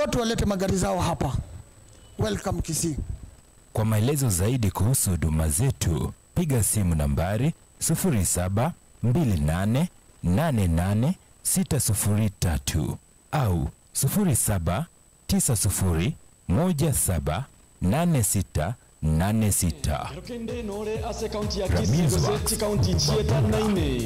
Wote walete magari zao hapa. Welcome Kisii. Kwa maelezo zaidi kuhusu huduma zetu, piga simu nambari 0728888603 au 0790178686. Kende nore ase kaunti ya Kisii gose kaunti chieta naine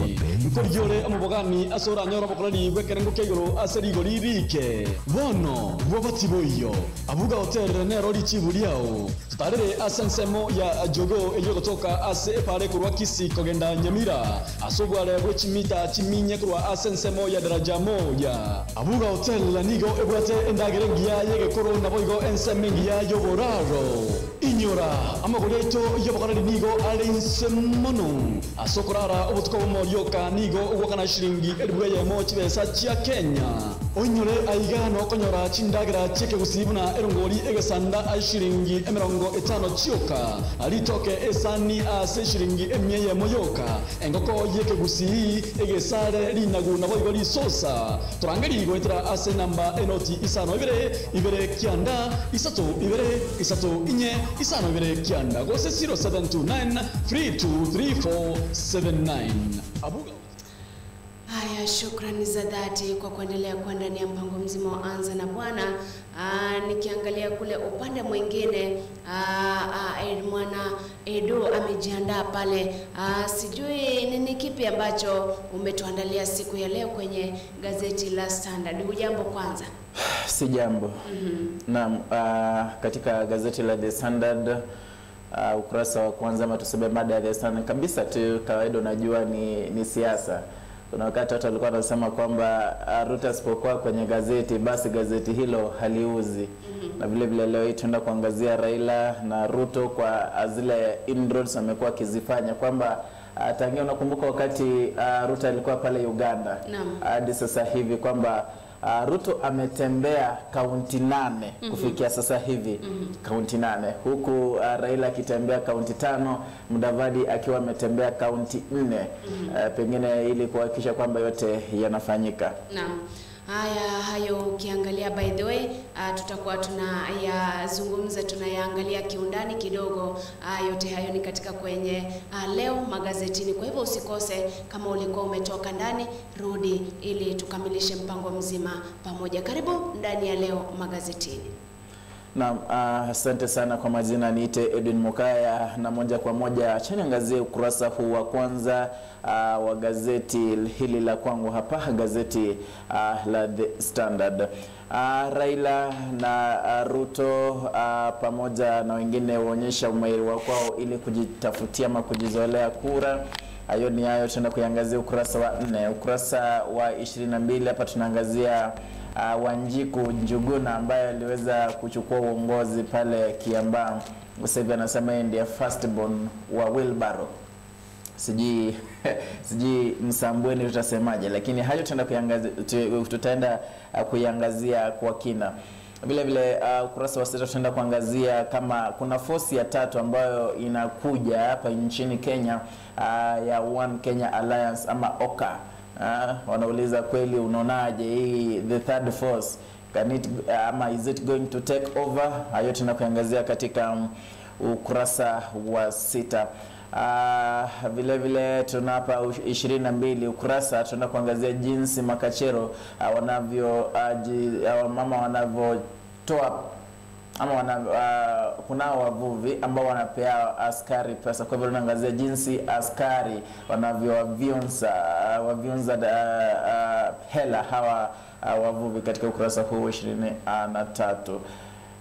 nkoryore omubogani asora nyora bokorari gwekerengo keigoro ase rigori rike bono bwabatiboyo abuga hotel nero richibuliao tutarere ase nsemo ya jogo eyo gotoka ase epare kurwa Kisii kogenda Nyamira asobware gwechimita chiminye kurwa ase nsemo ya daraja moja abuga hotel nigo ebwate endagere ngiya yegekoro naboigo enseme ngiya yoboraro inyora amagoreto yobokorari nigo ari nsemono asokorara obutuko bomorioka nigo ogwakana shilingi elibweyemo chibesa chia Kenya onyore aiga nokonyora chindagira cheke gusibuna erongori egesanda ai shilingi 50 chioka alitoke esani ase shilingi 100 yoka engoko yeke gusi egesare rinagu naboigo risosa turangeri goetera ase namba enoti isano ibere ibere kianda isato ibere isato inye isano ibere kianda gose 0729 323479 abuga. Haya, shukrani za dhati kwa kuendelea kuwa ndani ya mpango mzima wa Anza na Bwana. Nikiangalia kule upande mwingine, Mwana Edu amejiandaa pale. Sijui nini kipi ambacho umetuandalia siku ya leo kwenye gazeti la Standard. Hujambo kwanza? Si jambo. Naam, katika gazeti la The Standard ukurasa wa kwanza, ama tuseme mada ya The Standard kabisa tu, kawaida unajua ni siasa. Kuna wakati watu walikuwa wanasema kwamba Ruto asipokuwa kwenye gazeti basi gazeti hilo haliuzi. Na vile vile leo hii tunaenda kuangazia Raila na Ruto kwa zile inroads wamekuwa wakizifanya, kwamba tangia unakumbuka wakati Ruto alikuwa pale Uganda hadi sasa hivi kwamba Ruto ametembea kaunti 8 kufikia sasa hivi, kaunti 8, huku Raila akitembea kaunti 5, Mudavadi akiwa ametembea kaunti 4, pengine ili kuhakikisha kwamba yote yanafanyika. Naam. Haya, hayo ukiangalia, by the way, tutakuwa tunayazungumza, tunayaangalia kiundani kidogo. Yote hayo ni katika kwenye leo magazetini. Kwa hivyo usikose, kama ulikuwa umetoka ndani, rudi ili tukamilishe mpango mzima pamoja. Karibu ndani ya leo magazetini. Naam, asante sana. Kwa majina niite Edwin Mokaya, na moja kwa moja acha niangazie ukurasa huu wa kwanza wa gazeti hili la kwangu hapa, gazeti la The Standard. Raila na Ruto pamoja na wengine waonyesha umahiri wao ili kujitafutia ama kujizolea kura. Hayo ni hayo tunaenda kuiangazia ukurasa wa 4. Ukurasa wa 22 hapa tunaangazia Wanjiku Njuguna ambaye aliweza kuchukua uongozi pale Kiambaa. Sasa hivi anasema yeye ndiye firstborn wa Wilbaro. Sijui sijui Msambweni tutasemaje, lakini hayo tutaenda kuiangazia, tutaenda kuiangazia kwa kina. Vile vile ukurasa wa 6 tutaenda kuangazia kama kuna force ya tatu ambayo inakuja hapa nchini Kenya, ya One Kenya Alliance ama OKA. Wanauliza kweli unaonaje hii the third force, can it, ama is it going to take over? Hayo tunakuangazia katika ukurasa wa 6. Vile vile tunapa 22 ukurasa tunakuangazia jinsi makachero wanavyo mama wanavyotoa ama kuna wavuvi ambao wanapea askari pesa. Kwa hivyo tunaangazia jinsi askari wanavyowavionza hela hawa wavuvi katika ukurasa huu 23.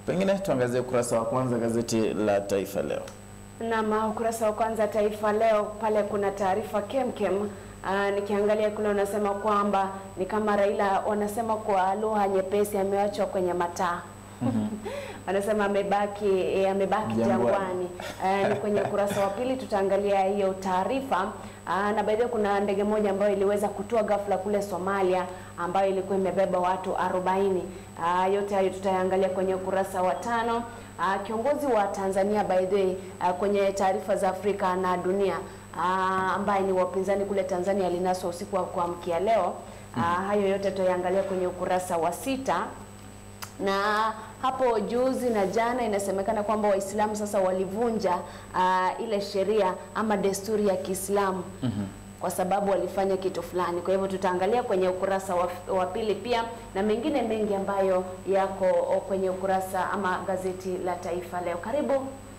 Pengine tuangazie ukurasa wa kwanza gazeti la Taifa Leo. Na ukurasa wa kwanza Taifa Leo pale kuna taarifa kemkem. Nikiangalia kule unasema kwamba ni kama Raila, wanasema kwa lugha nyepesi, ameachwa kwenye mataa. Wanasema amebaki jangwani. Ni kwenye ukurasa wa pili tutaangalia hiyo taarifa. Na by the way kuna ndege moja ambayo iliweza kutua ghafla kule Somalia ambayo ilikuwa imebeba watu 40. Yote hayo tutayaangalia kwenye ukurasa wa 5. Kiongozi wa Tanzania by the way, kwenye taarifa za Afrika na dunia, ambaye ni wapinzani kule Tanzania alinaswa usiku wa kuamkia leo. Hayo yote tutayaangalia kwenye ukurasa wa 6. Na hapo juzi na jana inasemekana kwamba Waislamu sasa walivunja ile sheria ama desturi ya Kiislamu kwa sababu walifanya kitu fulani. Kwa hivyo tutaangalia kwenye ukurasa wa pili pia na mengine mengi ambayo yako kwenye ukurasa ama gazeti la Taifa Leo. Karibu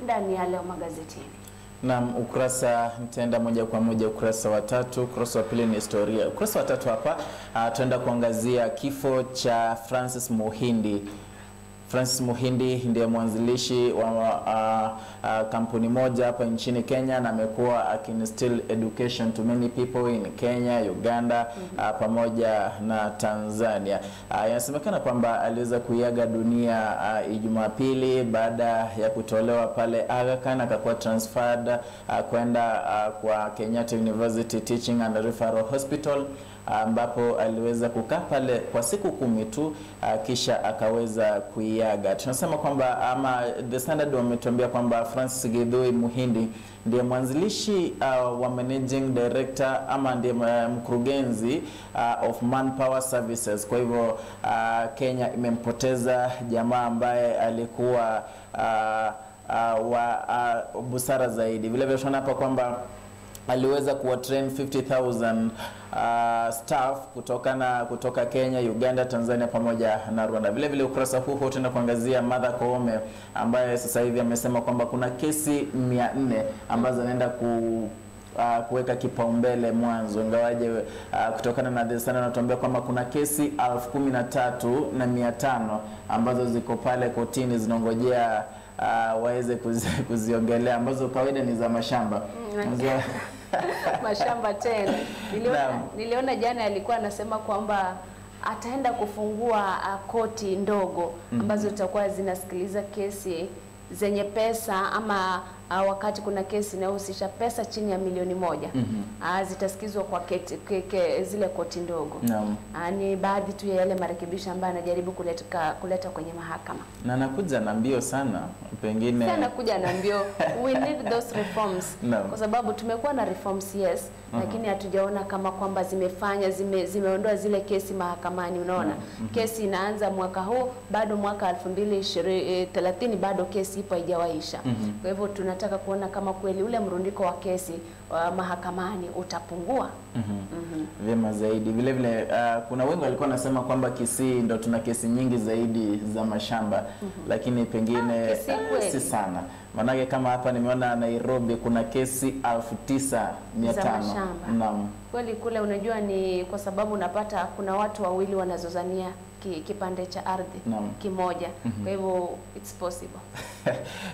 ndani ya Leo Magazetini. Naam, ukurasa nitaenda moja kwa moja ukurasa wa tatu. Ukurasa wa pili ni historia. Ukurasa wa tatu hapa tuenda kuangazia kifo cha Francis Muhindi. Francis Muhindi ndiye mwanzilishi wa kampuni moja hapa nchini Kenya, na amekuwa akinstill education to many people in Kenya, Uganda, pamoja na Tanzania. Inasemekana kwamba aliweza kuiaga dunia Jumapili baada ya kutolewa pale Aga Khan, akakuwa transferred kwenda kwa Kenyatta University Teaching and Referral Hospital, ambapo aliweza kukaa pale kwa siku 10 tu, kisha akaweza kuiaga. Tunasema kwamba ama The Standard wametuambia kwamba Francis Githui Muhindi ndiye mwanzilishi wa managing director ama ndiye mkurugenzi of Manpower Services. Kwa hivyo Kenya imempoteza jamaa ambaye alikuwa wa busara zaidi. Vile vile tunaona hapa kwamba aliweza kuwa train 50,000 staff kutoka Kenya, Uganda, Tanzania pamoja na Rwanda. Vile vile ukurasa huu tutaenda kuangazia Martha Koome ambaye sasa hivi amesema kwamba kuna kesi 400 ambazo anaenda kuweka kipaumbele mwanzo, ingawaje kutokana na The Standard anatuambia kwamba kuna kesi 13,500 ambazo ziko pale kotini zinongojea waweze kuziongelea, ambazo kawaida ni za mashamba. Mashamba tena. Niliona jana alikuwa anasema kwamba ataenda kufungua koti ndogo ambazo zitakuwa zinasikiliza kesi zenye pesa ama wakati kuna kesi inayohusisha pesa chini ya milioni 1 zitasikizwa kwa zile koti ndogo. Ni baadhi tu ya yale marekebisho ambayo anajaribu kuleta kwenye mahakama. Na anakuja na mbio sana, pengine anakuja na mbio. We need those reforms. Kwa sababu tumekuwa na reforms, yes, lakini hatujaona kama kwamba zimefanya zimeondoa zile kesi mahakamani, unaona. Kesi inaanza mwaka huu, bado mwaka 2030 bado kesi ipo haijawaisha. Kwa hivyo tunataka kuona kama kweli ule mrundiko wa kesi mahakamani utapungua. Vyema zaidi. Vile vile kuna wengi walikuwa nasema kwamba Kisii ndo tuna kesi nyingi zaidi za mashamba, lakini pengine si sana. Manake kama hapa nimeona Nairobi kuna kesi 9,500. Naam. Kweli kule unajua ni kwa sababu unapata kuna watu wawili wanazozania kipande cha ardhi kimoja. Kwa hivyo it's possible.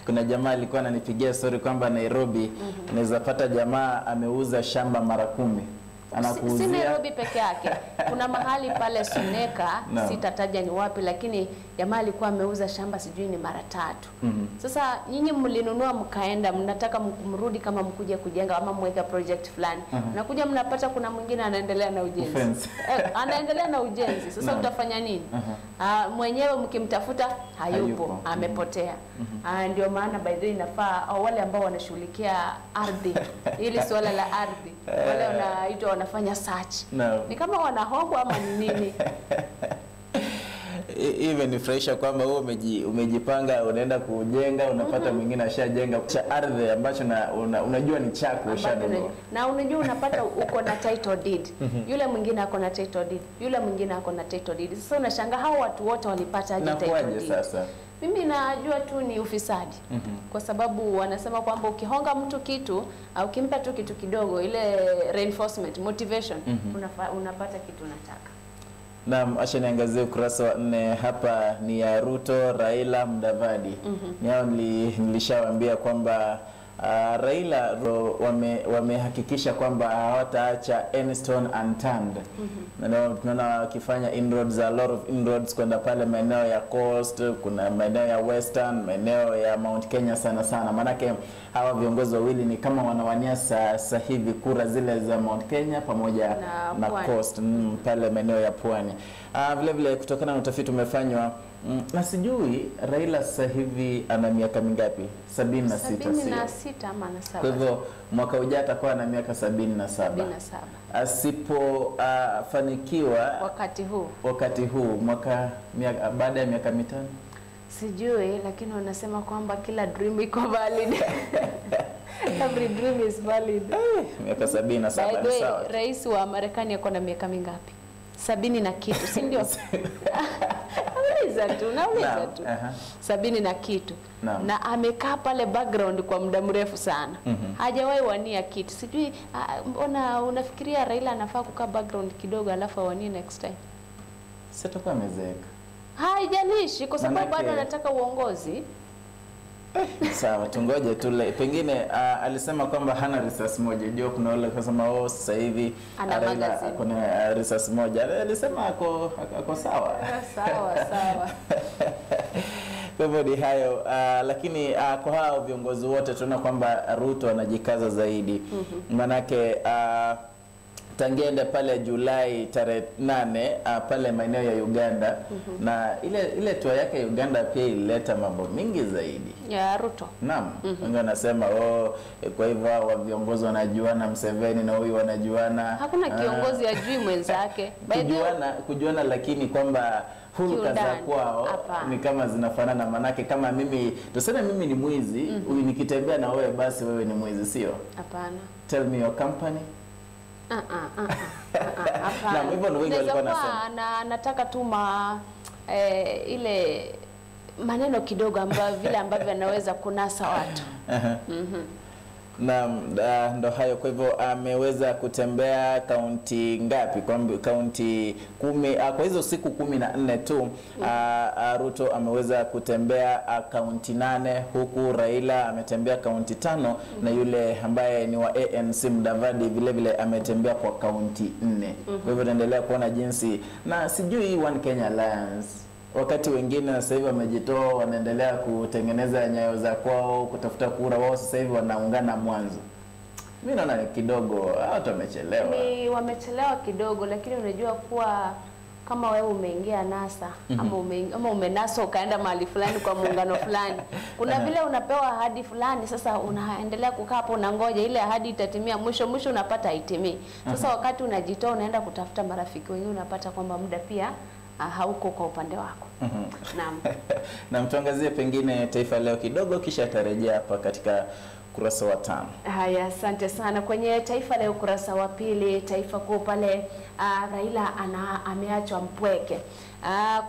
Kuna jamaa alikuwa ananipigia story kwamba Nairobi unaweza pata jamaa ameuza shamba mara 10. Anakuuzia. Si Nairobi peke yake. Kuna mahali pale Suneka, sitataja ni wapi, lakini jamaa alikuwa ameuza shamba sijui ni mara 3. Sasa nyinyi mlinunua mkaenda, mnataka mrudi kama mkuje kujenga ama mweka project fulani. Mnakuja mnapata kuna mwingine anaendelea na ujenzi. Anaendelea na ujenzi. Sasa utafanya nini? Mwenyewe mkimtafuta hayupo, amepotea. Ndio maana by the way inafaa wale ambao wanashughulikia ardhi, ili swala la ardhi, wale wanaitwa wanafanya search. Ni kama wanahongwa ama ni nini? Imenifurahisha kwamba wewe umejipanga unaenda kujenga, unapata mwingine ashajenga cha ardhi ambacho unajua ni chako ushanunua. Na unajua unapata uko na title deed. Yule mwingine ako na title deed, yule mwingine ako na title deed. Sasa unashangaa hao watu wote walipata aje title deed? Sasa mimi najua tu ni ufisadi. Kwa sababu wanasema kwamba ukihonga mtu kitu au ukimpa tu kitu kidogo, ile reinforcement, motivation, unapata kitu unataka. Naam, acha niangazie ukurasa wa 4 hapa ni ya Ruto, Raila, Mudavadi. Niao nilishawaambia kwamba Raila wamehakikisha kwamba hawataacha any stone unturned. Na tunaona wakifanya inroads, a lot of inroads kwenda pale maeneo ya Coast, kuna maeneo ya Western, maeneo ya Mount Kenya sana sana. Maanake hawa viongozi wawili ni kama wanawania sasa hivi kura zile za Mount Kenya pamoja na Coast, pale maeneo ya Pwani. Vile vile kutokana na utafiti umefanywa Na sijui Raila sasa hivi ana miaka mingapi? 76. 76 ama na 7. Kwa hivyo mwaka ujao atakuwa na miaka 77. 77. Asipo fanikiwa wakati huu mwaka baada ya miaka 5 sijui, lakini wanasema kwamba kila dream iko valid. Every dream is valid. Miaka 77 ni sawa. Rais wa Marekani ako na miaka mingapi? 70 na kitu, si ndio? Nauliza tu. 70 na kitu. Na amekaa pale background kwa muda mrefu sana. Hajawahi wania kitu. Sijui mbona unafikiria Raila anafaa kukaa background kidogo alafu awanie next time? Sitakuwa amezeeka. Haijalishi kwa sababu bado anataka uongozi. Sawa, tungoje tu. Pengine alisema kwamba hana risasi moja. Unajua kuna wale kusema oh sasa hivi Raila kuna risasi moja. Alisema ako sawa. Sawa sawa. Kwa hivyo ni hayo, lakini kwa hao viongozi wote tunaona kwamba Ruto anajikaza zaidi. Manake tangiende pale Julai tarehe 8 pale maeneo ya Uganda. Na ile tour yake Uganda pia ilileta mambo mingi zaidi ya Ruto. Naam. Wengi wanasema oh, kwa hivyo hao viongozi wanajuana, Mseveni na huyu wanajuana. Hakuna kiongozi ajui mwenzake. Kujuana, lakini kwamba hulka za kwao ni kama zinafanana. Manake kama mimi tuseme mimi ni mwizi, nikitembea na wewe basi wewe ni mwizi, sio? Hapana. Tell me your company. Na hivyo ndio wengi walikuwa wanasema. Nataka tu ile maneno kidogo ambayo vile ambavyo anaweza kunasa watu. Na ndo hayo. Kwa hivyo ameweza kutembea kaunti ngapi? Kaunti 10 kwa hizo siku 14 tu. Ruto ameweza kutembea kaunti 8, huku Raila ametembea kaunti 5, na yule ambaye ni wa ANC Mudavadi vile vile ametembea kwa kaunti 4. Kwa hivyo tunaendelea kuona jinsi, na sijui One Kenya Alliance wakati wengine sasa hivi wamejitoa, wanaendelea kutengeneza nyayo za kwao kutafuta kura, wao sasa hivi wanaungana mwanzo. Mimi naona kidogo watu wamechelewa. Ni wamechelewa kidogo, lakini unajua kuwa kama wewe umeingia NASA ama umenasa ukaenda mahali fulani kwa muungano fulani, kuna vile unapewa ahadi fulani, sasa unaendelea kukaa hapo unangoja ile ahadi itatimia, mwisho unapata haitimii. Sasa wakati unajitoa unaenda kutafuta marafiki wengine, unapata kwamba muda pia hauko kwa upande wako. Naam. Na mtuangazie pengine Taifa Leo kidogo kisha tarejea hapa katika kurasa wa 5. Haya, asante sana. Kwenye Taifa Leo kurasa wa 2, Taifa Kuu pale Raila ameachwa mpweke.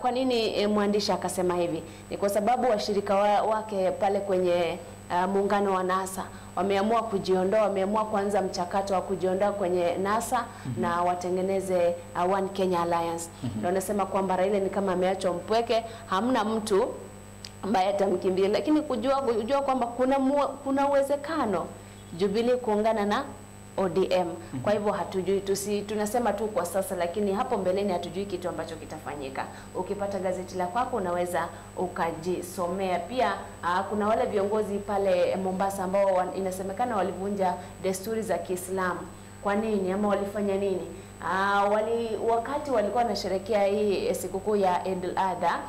Kwa nini mwandishi akasema hivi? Ni kwa sababu washirika wake pale kwenye muungano wa NASA wameamua kujiondoa, wameamua kuanza mchakato wa kujiondoa kwenye NASA na watengeneze One Kenya Alliance. Ndio wanasema kwamba Raila ni kama ameachwa mpweke, hamna mtu ambaye atamkimbia, lakini kujua kwamba kuna uwezekano Jubilee kuungana na ODM. Kwa hivyo hatujui, tunasema tu kwa sasa, lakini hapo mbeleni hatujui kitu ambacho kitafanyika. Ukipata gazeti la kwako unaweza ukajisomea. Pia kuna wale viongozi pale Mombasa ambao inasemekana walivunja desturi za Kiislamu. Kwa nini ama walifanya nini? Wakati walikuwa wanasherehekea hii sikukuu ya Eid al-Adha,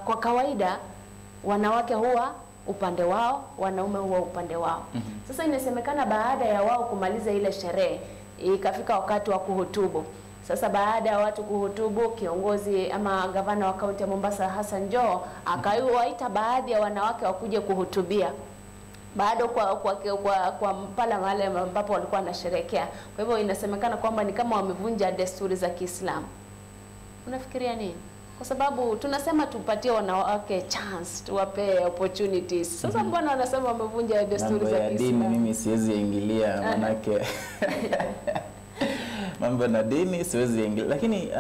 kwa kawaida wanawake huwa upande wao, wanaume huwa upande wao. Sasa inasemekana baada ya wao kumaliza ile sherehe, ikafika wakati wa kuhutubu. Sasa baada ya watu kuhutubu, kiongozi ama gavana wa kaunti ya Mombasa Hassan Joho akawaita baadhi ya wanawake wakuje kuhutubia bado kwa pala mahali ambapo walikuwa wanasherehekea. Kwa hivyo inasemekana kwamba ni kama wamevunja desturi za Kiislamu. Unafikiria nini? Kwa sababu tunasema tupatie wanawake chance, tuwape opportunities. Sasa mbona wanasema wamevunja desturi za Kiislamu? Dini mimi siwezi ingilia manake mambo na dini siwezi ingilia, lakini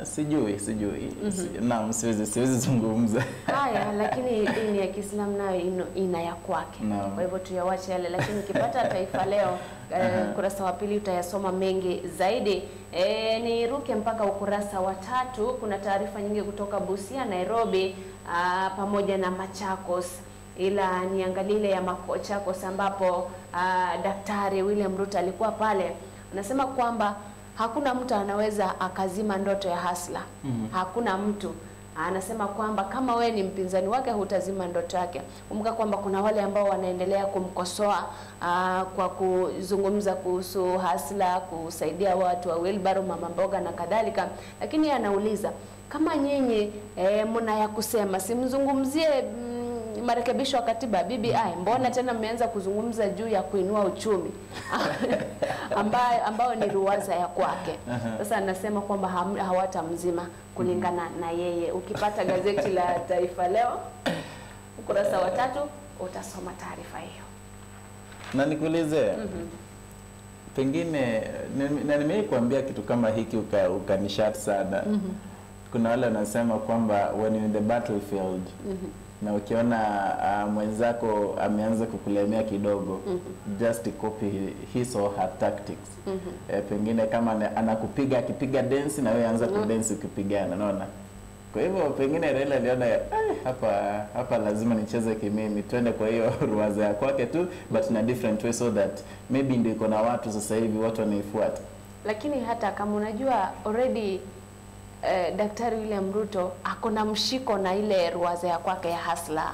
sijui. Naam, siwezi zungumza. Haya, lakini dini ya Kiislamu nayo ina ya kwake. No. Kwa hivyo tuyawache yale, lakini ukipata Taifa Leo kurasa wa 2 utayasoma mengi zaidi. Niruke mpaka ukurasa wa 3. Kuna taarifa nyingi kutoka Busia, Nairobi, pamoja na Machakos. Ila niangalie ile ya Machakos ambapo Daktari William Ruto alikuwa pale. Anasema kwamba hakuna mtu anaweza akazima ndoto ya hasla. Hakuna mtu. Anasema kwamba kama we ni mpinzani wake hutazima ndoto yake. Kumbuka kwamba kuna wale ambao wanaendelea kumkosoa kwa kuzungumza kuhusu hasla, kusaidia watu wa wheelbarrow, mama mboga na kadhalika, lakini anauliza kama nyinyi mna ya kusema, simzungumzie marekebisho ya katiba BBI, mbona tena mmeanza kuzungumza juu ya kuinua uchumi ambayo ni ruwaza ya kwake. Sasa anasema kwamba hawatamzima kulingana na yeye. Ukipata gazeti la Taifa Leo ukurasa wa 3 utasoma taarifa hiyo. Na nikuulize, pengine na nimekuambia kitu kama hiki ukanishat sana. Kuna wale wanasema kwamba when in the battlefield na ukiona mwenzako ameanza kukulemea kidogo, just copy his or her tactics. Pengine kama anakupiga akipiga dance na wewe anza kudance ukipigana, unaona? Kwa hivyo pengine Raila aliona hapa lazima nicheze kimimi, twende kwa hiyo ruwaza ya kwake tu, but in a different way, so that maybe ndio iko na watu sasa hivi watu wanaifuata. Lakini hata kama unajua already Daktari William Ruto akona mshiko na ile ruwaza ya kwake ya hasla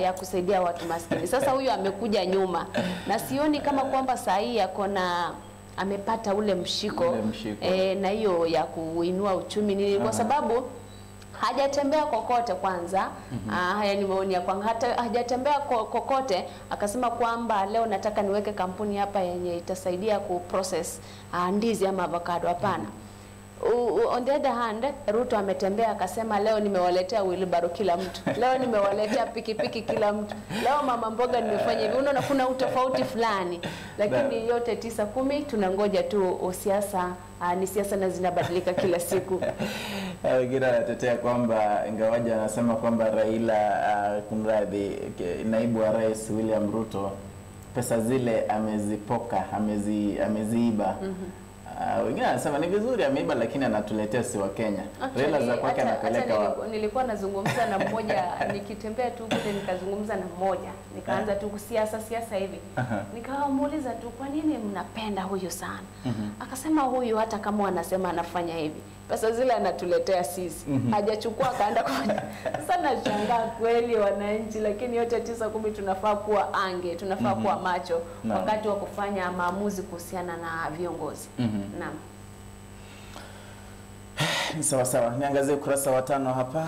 ya kusaidia watu maskini. Sasa huyu amekuja nyuma na sioni kama kwamba saa hii akona amepata ule mshiko, na hiyo ya kuinua uchumi nini, kwa sababu hajatembea kokote kwanza. Haya ni maoni ya kwangu. Hata hajatembea kokote akasema kwamba leo nataka niweke kampuni hapa yenye itasaidia kuprocess ndizi ama avocado. Hapana. On the other hand, Ruto ametembea akasema leo nimewaletea wheelbarrow kila mtu, leo nimewaletea pikipiki kila mtu, leo mama mboga nimefanya hivi. Unaona kuna utofauti fulani, lakini yote 9 10 tunangoja tu siasa. Ni siasa na zinabadilika kila siku. Wengine wanatetea kwamba ingawaje anasema kwamba Raila, kumradhi, naibu wa rais William Ruto pesa zile amezipoka, ameziiba. Wengine anasema ni vizuri ameiba, lakini anatuletea si wa Kenya. Raila za kwake anapeleka wapi? Nilikuwa nazungumza na mmoja nikitembea tu kule, nikazungumza na mmoja nikaanza tu siasa hivi. Nikamuuliza tu kwa nini mnapenda huyu sana? Akasema huyu hata kama wanasema anafanya hivi, pesa zile anatuletea sisi. Hajachukua akaenda kufanya. Sasa nashangaa kweli wananchi, lakini yote 9 10 tunafaa kuwa ange, tunafaa kuwa macho wakati wa kufanya maamuzi kuhusiana na viongozi. Naam. Sawa sawa. Niangazie ukurasa wa 5 hapa.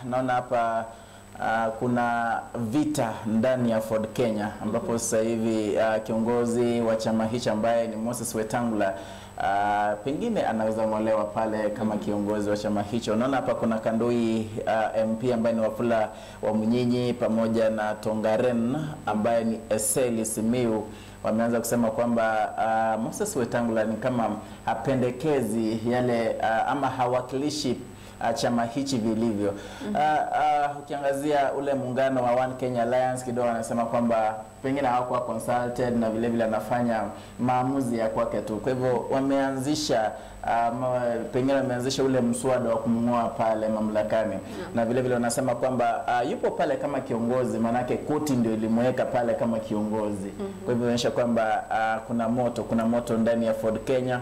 Naona hapa kuna vita ndani ya Ford Kenya ambapo sasa hivi kiongozi wa chama hicho ambaye ni Moses Wetangula pengine anaweza ng'olewa pale kama kiongozi wa chama hicho. Naona hapa kuna Kandui MP ambaye ni Wafula wa Munyinyi pamoja na Tongaren ambaye ni Eseli Simiu, wameanza kusema kwamba Moses Wetangula ni kama hapendekezi yale ama hawakilishi chama hichi vilivyo. Ukiangazia ule muungano wa One Kenya Alliance kidogo anasema kwamba pengine hawakuwa consulted na vile vile anafanya maamuzi ya kwake tu. Kwa hivyo wameanzisha pengine wameanzisha ule mswada wa kumngoa pale mamlakani. Na vile vile wanasema kwamba yupo pale kama kiongozi, manake koti ndio ilimweka pale kama kiongozi. Kwa hivyo inaonyesha kwamba kuna moto ndani ya Ford Kenya.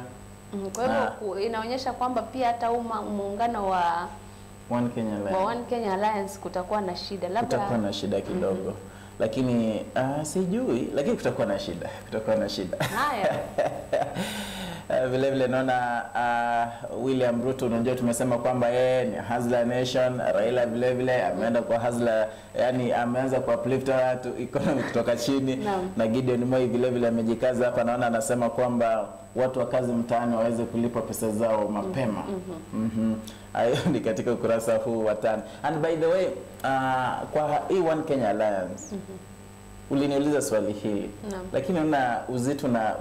Kwa hivyo inaonyesha kwamba pia hata muungano wa One Kenya Alliance, wa One Kenya Alliance kutakuwa na shida, labda kutakuwa na shida kidogo. Lakini sijui, lakini kutakuwa na shida, kutakuwa na shida. Haya. Vile vile naona William Ruto, unajua tumesema kwamba yeye ni Hustler Nation. Raila vile vile ameenda kwa Hustler, yani ameanza kwa uplift watu economy kutoka chini. Na Gideon Moi vile vile amejikaza hapa, naona anasema kwamba watu wa kazi mtaani waweze kulipa pesa zao mapema. Hayo ni katika ukurasa huu wa 5. And by the way, kwa hii One Kenya Alliance uliniuliza swali hili. Lakini una uzito na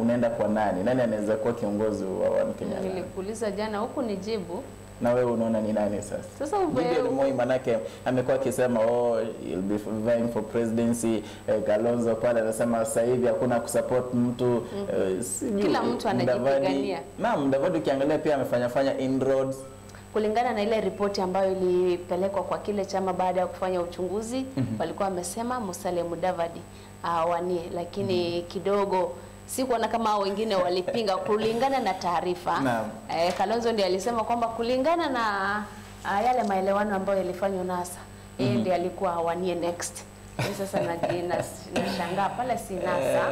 unaenda kwa nani? Nani anaweza kuwa kiongozi wa One Kenya Alliance? Nilikuuliza jana huku nijibu. Na wewe unaona ni nani sasa? Sasa Gideon Moi manake amekuwa akisema oh, he'll be vying for presidency. Kalonzo pale anasema sasa hivi hakuna kusupport mtu. Kila mtu anajipigania. Naam, Mudavadi ukiangalia pia amefanya inroads. Kulingana na ile ripoti ambayo ilipelekwa kwa kile chama baada ya kufanya uchunguzi, walikuwa wamesema Musalia Mudavadi awanie, lakini kidogo sikuona kama wengine walipinga kulingana na taarifa. Kalonzo ndiye alisema kwamba kulingana na yale maelewano ambayo yalifanywa NASA, yeye ndiye alikuwa awanie next. Sasa nashangaa pale si NASA.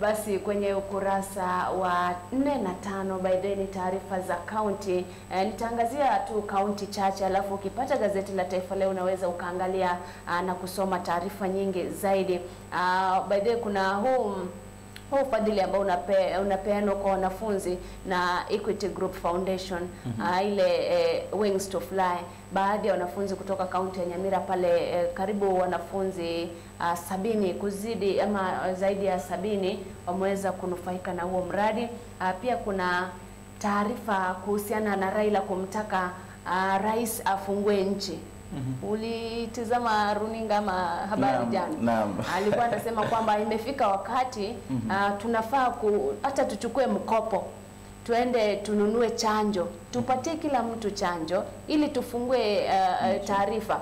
Basi kwenye ukurasa wa 4 na 5, by the way, ni taarifa za kaunti. Nitaangazia tu kaunti chache, alafu ukipata gazeti la Taifa Leo unaweza ukaangalia na kusoma taarifa nyingi zaidi. By the way, kuna huu ufadhili ambao unapeanwa kwa wanafunzi na Equity Group Foundation, ile Wings to Fly. Baadhi ya wanafunzi kutoka kaunti ya Nyamira pale, karibu wanafunzi 70 kuzidi ama zaidi ya 70 wameweza kunufaika na huo mradi. Pia kuna taarifa kuhusiana na Raila kumtaka rais afungue nchi. Ulitizama runinga ama habari jana? Naam. Alikuwa anasema kwamba imefika wakati tunafaa hata tuchukue mkopo, tuende tununue chanjo, tupatie kila mtu chanjo ili tufungue taarifa.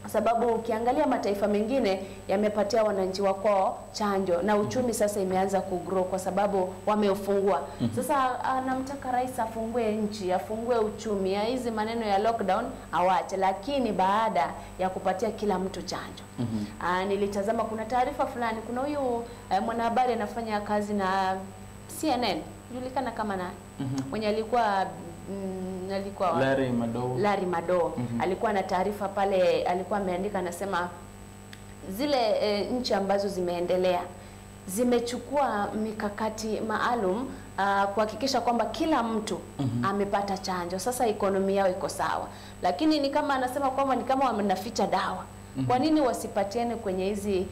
Sababu ukiangalia mataifa mengine yamepatia wananchi wako chanjo na uchumi sasa imeanza kugrow kwa sababu wameufungua. Sasa anamtaka rais afungue nchi, afungue uchumi, hizi maneno ya lockdown awache, lakini baada ya kupatia kila mtu chanjo. Nilitazama kuna taarifa fulani, kuna huyu mwanahabari anafanya kazi na CNN, julikana kama nani? Mwenye alikuwa alikuwa Larry Madowo. Larry Madowo. Alikuwa na taarifa pale, alikuwa ameandika anasema zile nchi ambazo zimeendelea zimechukua mikakati maalum kuhakikisha kwamba kila mtu amepata chanjo. Sasa ekonomi yao iko sawa. Lakini ni kama anasema kwamba ni kama wanaficha dawa. Kwa nini wasipatiane kwenye hizi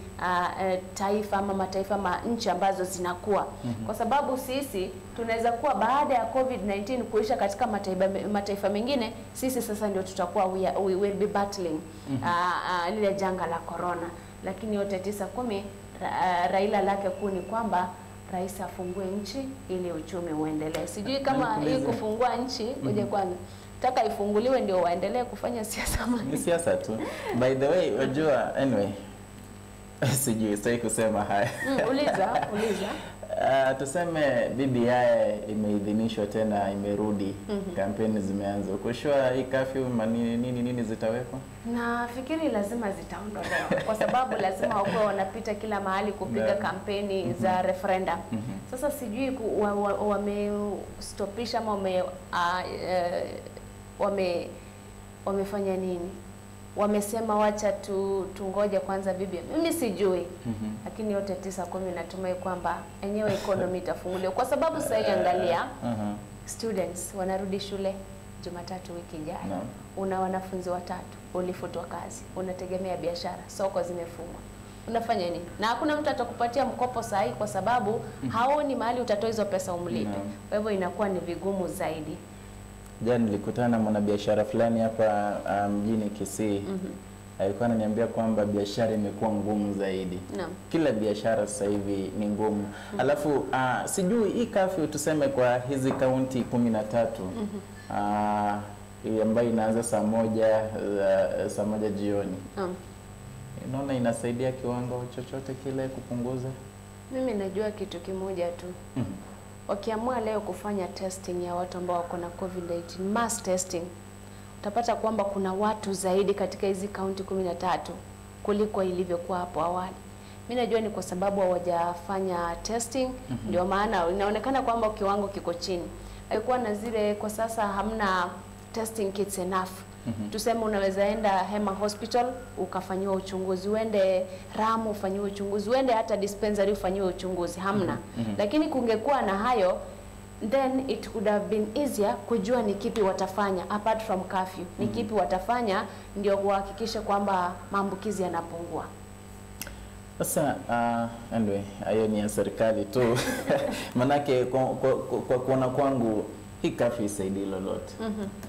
taifa ama mataifa ama nchi ambazo zinakuwa? Kwa sababu sisi tunaweza kuwa baada ya COVID-19 kuisha katika mataifa mengine, sisi sasa ndio tutakuwa we will be battling lile janga la corona. Lakini yote 9-10, Raila lake kuu ni kwamba rais afungue nchi ili uchumi uendelee. Sijui kama hii kufungua nchi, ngoja kwanza taka ifunguliwe ndio waendelee kufanya siasa. Ni siasa tu. By the way, unajua anyway sijui sitaki kusema haya. Uliza, uliza. Tuseme BBI imeidhinishwa tena, imerudi. Kampeni zimeanza. Uko sure hii curfew nini nini nini zitawekwa? Nafikiri lazima zitaondolewa kwa sababu lazima wakuwe wanapita kila mahali kupiga kampeni za referendum. Sasa sijui wamestopisha ama wamefanya nini? Wamesema wacha tungoje kwanza BBI. Mimi sijui. Lakini yote 9-10 natumai kwamba enyewe economy itafunguliwa kwa sababu sasa angalia students wanarudi shule Jumatatu wiki ijayo. Una wanafunzi watatu, ulifutwa kazi, unategemea biashara, soko zimefungwa. Unafanya nini? Na hakuna mtu atakupatia mkopo sahihi kwa sababu haoni mahali utatoa hizo pesa umlipe. Kwa hivyo inakuwa ni vigumu zaidi. Jana nilikutana na mwanabiashara fulani hapa mjini Kisii. Alikuwa ananiambia kwamba biashara imekuwa ngumu zaidi. Kila biashara sasa hivi ni ngumu. Alafu sijui hii curfew tuseme kwa hizi kaunti 13 ambayo inaanza saa moja jioni. Unaona inasaidia kiwango chochote kile kupunguza? Mimi najua kitu kimoja tu. Wakiamua leo kufanya testing ya watu ambao wako na COVID-19, mass testing, utapata kwamba kuna watu zaidi katika hizi kaunti 13 kuliko ilivyokuwa hapo awali. Mimi najua ni kwa sababu hawajafanya testing, ndio maana inaonekana kwamba kiwango kiko chini. Haikuwa na zile, kwa sasa hamna testing kits enough. Tuseme unaweza enda Hema Hospital ukafanyiwa uchunguzi, uende Ramu ufanyiwe uchunguzi, uende hata dispensary ufanyiwe uchunguzi, hamna. Lakini kungekuwa na hayo, then it would have been easier kujua ni kipi watafanya apart from curfew. Ni kipi watafanya ndio kuhakikisha kwamba maambukizi yanapungua. Sasa anyway, hayo ni ya serikali tu. Manake kwa kuona kwangu hii curfew haisaidii lolote.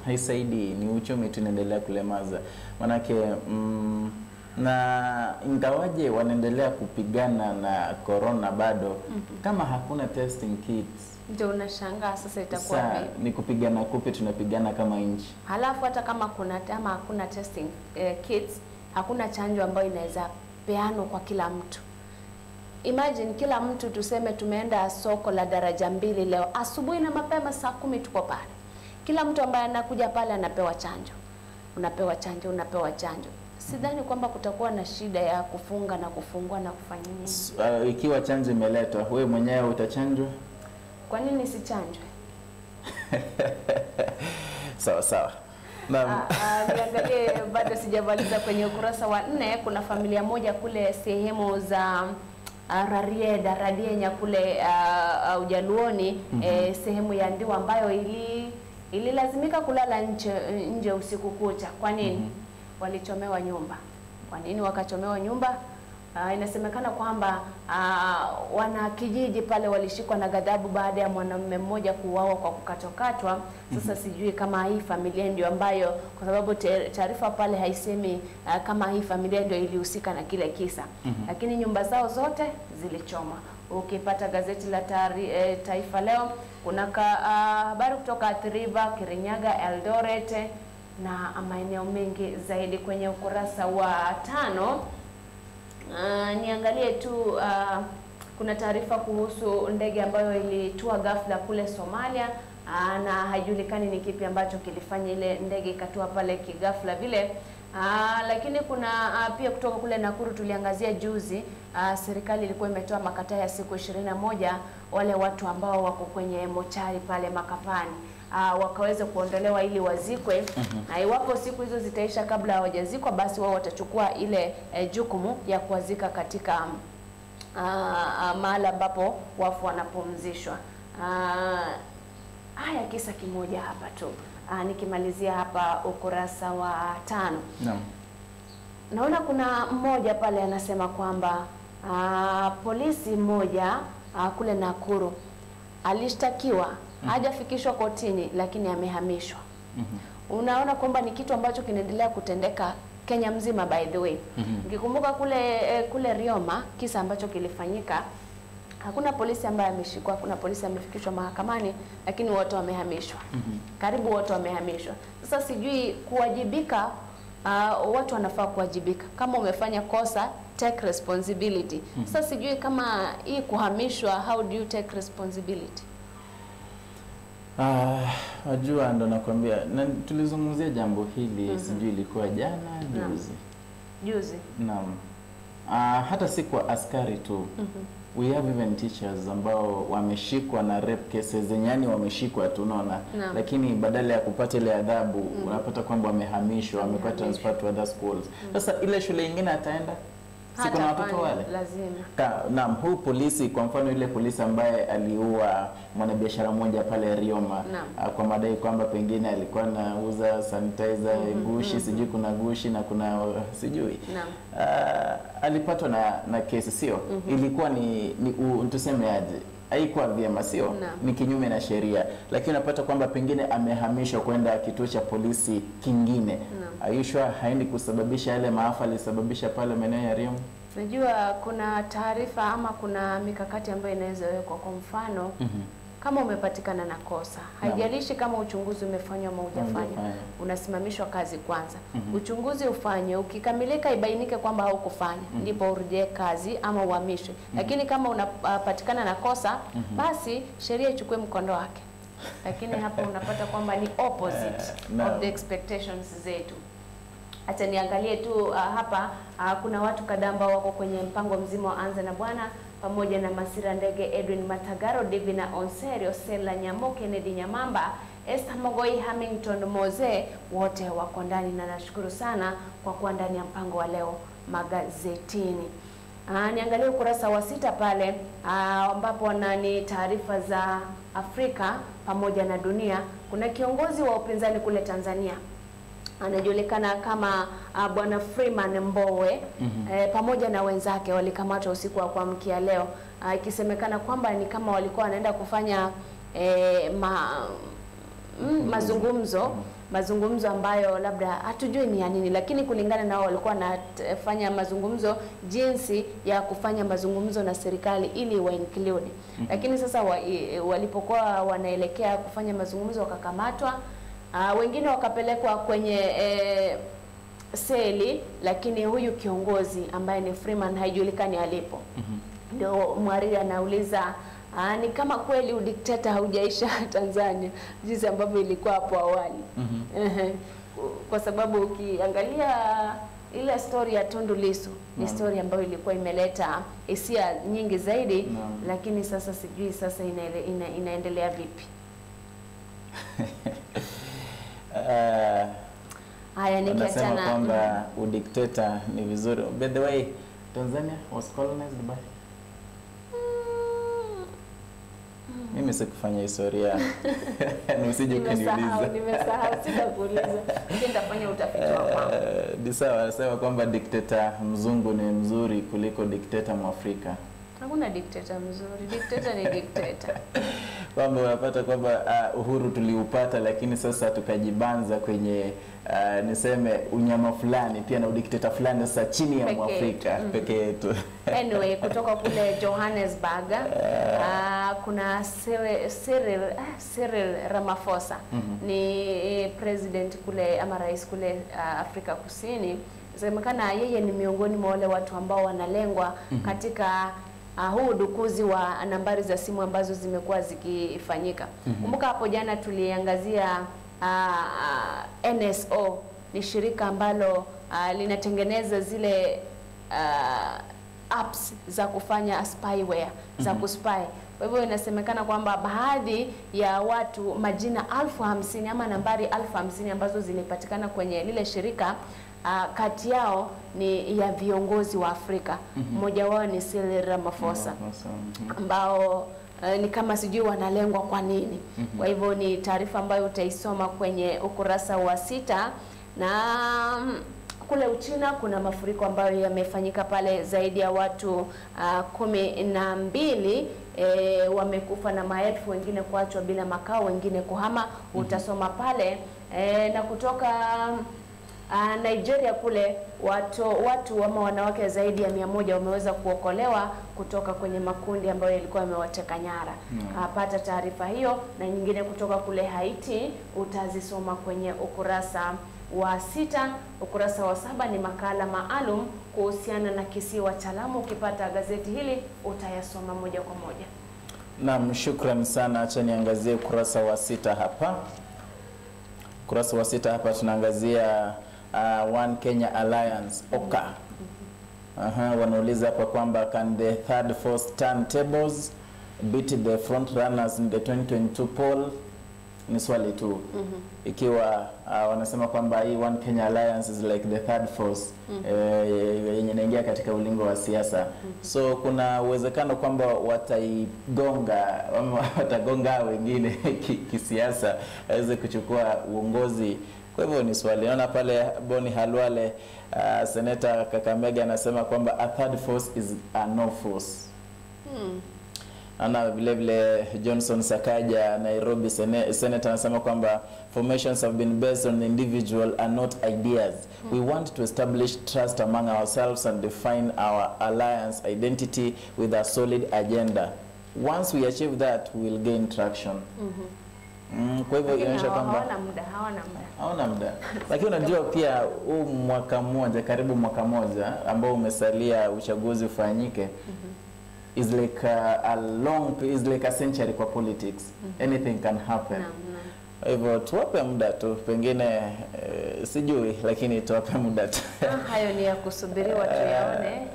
Haisaidii, ni uchumi tunaendelea kulemaza. Manake na ingawaje wanaendelea kupigana na corona bado, kama hakuna testing kits ndio unashangaa sasa itakuwa vipi? Ni kupigana kupi tunapigana kama nchi. Halafu hata kama kuna ama hakuna testing kits, hakuna chanjo ambayo inaweza peanwa kwa kila mtu. Imagine kila mtu, tuseme tumeenda soko la daraja 2 leo asubuhi na mapema saa 10 tuko pale. Kila mtu ambaye anakuja pale anapewa chanjo, unapewa chanjo, unapewa chanjo. Sidhani kwamba kutakuwa na shida ya kufunga na kufungua na kufanya nini. Ikiwa chanjo imeletwa, wewe mwenyewe utachanjwa? Kwa nini sichanjwe? Sawa sawa. Naam. Niangalie, bado sijamaliza. Kwenye ukurasa wa 4 kuna familia moja kule sehemu za Rarieda, Radienya kule Ujaluoni, sehemu ya Ndiwa ambayo ililazimika kulala nje usiku kucha. Kwa nini? Walichomewa nyumba. Kwa nini wakachomewa nyumba? Inasemekana kwamba wana kijiji pale walishikwa na ghadhabu baada ya mwanamume mmoja kuuawa kwa kukatwakatwa. Sasa sijui kama hii familia ndio ambayo, kwa sababu taarifa pale haisemi kama hii familia ndio ilihusika na kile kisa. Lakini nyumba zao zote zilichoma. Ukipata gazeti la Taifa Leo kuna habari kutoka Athi River, Kirinyaga, Eldoret na maeneo mengi zaidi. Kwenye ukurasa wa 5 niangalie tu kuna taarifa kuhusu ndege ambayo ilitua ghafla kule Somalia, na haijulikani ni kipi ambacho kilifanya ile ndege ikatua pale kighafla vile. Lakini kuna pia kutoka kule Nakuru tuliangazia juzi, serikali ilikuwa imetoa makataa ya siku 21 wale watu ambao wako kwenye mochari pale makafani wakaweza kuondolewa ili wazikwe. Na iwapo siku hizo zitaisha kabla hawajazikwa, basi wao watachukua ile jukumu ya kuwazika katika mahali ambapo wafu wanapumzishwa. Haya, kisa kimoja hapa tu. Nikimalizia hapa ukurasa wa 5. Naam. Naona kuna mmoja pale anasema kwamba polisi mmoja kule Nakuru alishtakiwa, hajafikishwa kotini lakini amehamishwa. Unaona kwamba ni kitu ambacho kinaendelea kutendeka Kenya mzima, by the way. Nikikumbuka kule Rioma kisa ambacho kilifanyika, hakuna polisi ambaye ameshikwa, hakuna polisi amefikishwa mahakamani, lakini wote wamehamishwa. Karibu wote wamehamishwa. Sasa sijui kuwajibika, watu wanafaa kuwajibika. Kama umefanya kosa, take responsibility. Sasa sijui kama hii kuhamishwa, how do you take responsibility? Wajua, ndo nakwambia, na tulizungumzia jambo hili sijui ilikuwa jana, juzi. Juzi. Naam. Hata si kwa askari tu. We have even teachers ambao wameshikwa na rape cases zenye, yani wameshikwa tu, unaona, lakini badala ya kupata ile adhabu unapata kwamba wamehamishwa, wamekuwa transferred to other schools. Sasa ile shule nyingine ataenda, si kuna watoto wale? Lazima. Naam, huu polisi kwa mfano, ile polisi ambaye aliua mwanabiashara mmoja pale Rioma kwa madai kwamba pengine alikuwa anauza sanitizer, gushi, sijui kuna gushi na kuna sijui. Alipatwa na kesi, sio? Ilikuwa ni tuseme aje, haikuwa vyema, sio? Ni kinyume na sheria, lakini unapata kwamba pengine amehamishwa kwenda kituo cha polisi kingine. Ayushwa haendi kusababisha yale maafa alisababisha pale maeneo ya Rioma. Najua kuna taarifa ama kuna mikakati ambayo inaweza wekwa. Kwa mfano, kama umepatikana na kosa, haijalishi kama uchunguzi umefanywa ama hujafanywa, unasimamishwa kazi kwanza. Uchunguzi ufanywe, ukikamilika ibainike kwamba haukufanya, ndipo urejee kazi ama uhamishwe. Lakini kama unapatikana na kosa, basi sheria ichukue mkondo wake. Lakini hapa unapata kwamba ni opposite of the expectations zetu. Acha niangalie tu hapa kuna watu kadhaa ambao wako kwenye mpango mzima wa Anza na Bwana, pamoja na Masira Ndege, Edwin Matagaro, Divina Onserio, Sela Nyamo, Kennedy Nyamamba, Esther Mogoi, Hamilton Moze, wote wako ndani na nashukuru sana kwa kuwa ndani ya mpango wa leo magazetini. Niangalie ukurasa wa 6 pale ambapo ni taarifa za Afrika pamoja na dunia. Kuna kiongozi wa upinzani kule Tanzania anajulikana kama Bwana Freeman Mbowe, pamoja na wenzake walikamatwa usiku wa kuamkia leo, ikisemekana kwamba ni kama walikuwa wanaenda kufanya mazungumzo ambayo labda hatujui ni ya nini, lakini kulingana nao walikuwa wanafanya mazungumzo jinsi ya kufanya mazungumzo na serikali ili wa include. Lakini sasa walipokuwa wanaelekea kufanya mazungumzo wakakamatwa. Wengine wakapelekwa kwenye seli, lakini huyu kiongozi ambaye ni Freeman haijulikani alipo. Ndio mhariri anauliza Ni kama kweli udikteta haujaisha Tanzania jinsi ambavyo ilikuwa hapo awali. Kwa sababu ukiangalia ile story ya Tundu Lissu ni story ambayo ilikuwa imeleta hisia nyingi zaidi, lakini sasa sijui sasa inaendelea vipi. Haya, nikiachana kwamba udikteta ni vizuri. By the way, Tanzania was colonized by Mimi sikufanya historia. Usije ukaniuliza. Nimesahau, sitakuuliza. Nitafanya utafiti wa kwangu. Ni sawa, nasema kwamba dikteta mzungu ni mzuri kuliko dikteta Mwafrika. Hakuna dikteta mzuri. Dikteta ni dikteta. Kwamba unapata kwamba uhuru tuliupata, lakini sasa tukajibanza kwenye niseme unyama fulani pia na udikteta fulani sasa chini ya Mwafrika peke yetu. Anyway, kutoka kule Johannesburg kuna Cyril Ramaphosa ni president kule ama rais kule Afrika Kusini. Semekana yeye ni miongoni mwa wale watu ambao wanalengwa katika huu udukuzi wa nambari za simu ambazo zimekuwa zikifanyika. Kumbuka hapo jana tuliangazia NSO ni shirika ambalo linatengeneza zile apps za kufanya spyware, za kuspy. Kwa hivyo inasemekana kwamba baadhi ya watu majina 50,000 ama nambari 50,000 ambazo zilipatikana kwenye lile shirika, kati yao ni ya viongozi wa Afrika. Mmoja wao ni Cyril Ramaphosa ambao ni kama sijui wanalengwa kwa nini. Kwa hivyo ni taarifa ambayo utaisoma kwenye ukurasa wa 6. Na kule Uchina kuna mafuriko ambayo yamefanyika pale, zaidi ya watu 12 wamekufa na maelfu wengine kuachwa bila makao, wengine kuhama. Utasoma pale. Na kutoka Nigeria kule watu ama wanawake zaidi ya 100 wameweza kuokolewa kutoka kwenye makundi ambayo yalikuwa yamewateka nyara. Pata taarifa hiyo na nyingine kutoka kule Haiti utazisoma kwenye ukurasa wa 6. Ukurasa wa 7 ni makala maalum kuhusiana na kisiwa cha Lamu. Ukipata gazeti hili utayasoma moja kwa moja. Naam, shukran sana. Acha niangazie ukurasa wa 6 hapa. Ukurasa wa 6 hapa tunaangazia One Kenya Alliance OKA. Wanauliza hapa kwamba can the third force turn tables, beat the front runners in the 2022 poll? Ni swali tu. Ikiwa wanasema kwamba hii One Kenya Alliance is like the third force yenye inaingia katika ulingo wa siasa. So kuna uwezekano kwamba wataigonga ama watagonga wengine kisiasa waweze kuchukua uongozi. Kwa hivyo ni swali. Naona pale Boni Halwale, Senator Kakamega anasema kwamba a third force is a no force. Ana vile vile Johnson Sakaja, Nairobi Senator, anasema kwamba formations have been based on individual and not ideas. We want to establish trust among ourselves and define our alliance identity with a solid agenda. Once we achieve that, we will gain traction. Kwa hivyo inaonyesha kwamba hawana muda. Lakini unajua pia huu mwaka mmoja, karibu mwaka mmoja ambao umesalia uchaguzi ufanyike, is like a long, is like a century kwa politics. Anything can happen. Hivyo tuwape muda tu, pengine sijui, lakini tuwape muda tu. Hayo ni ya kusubiriwa tuyaone,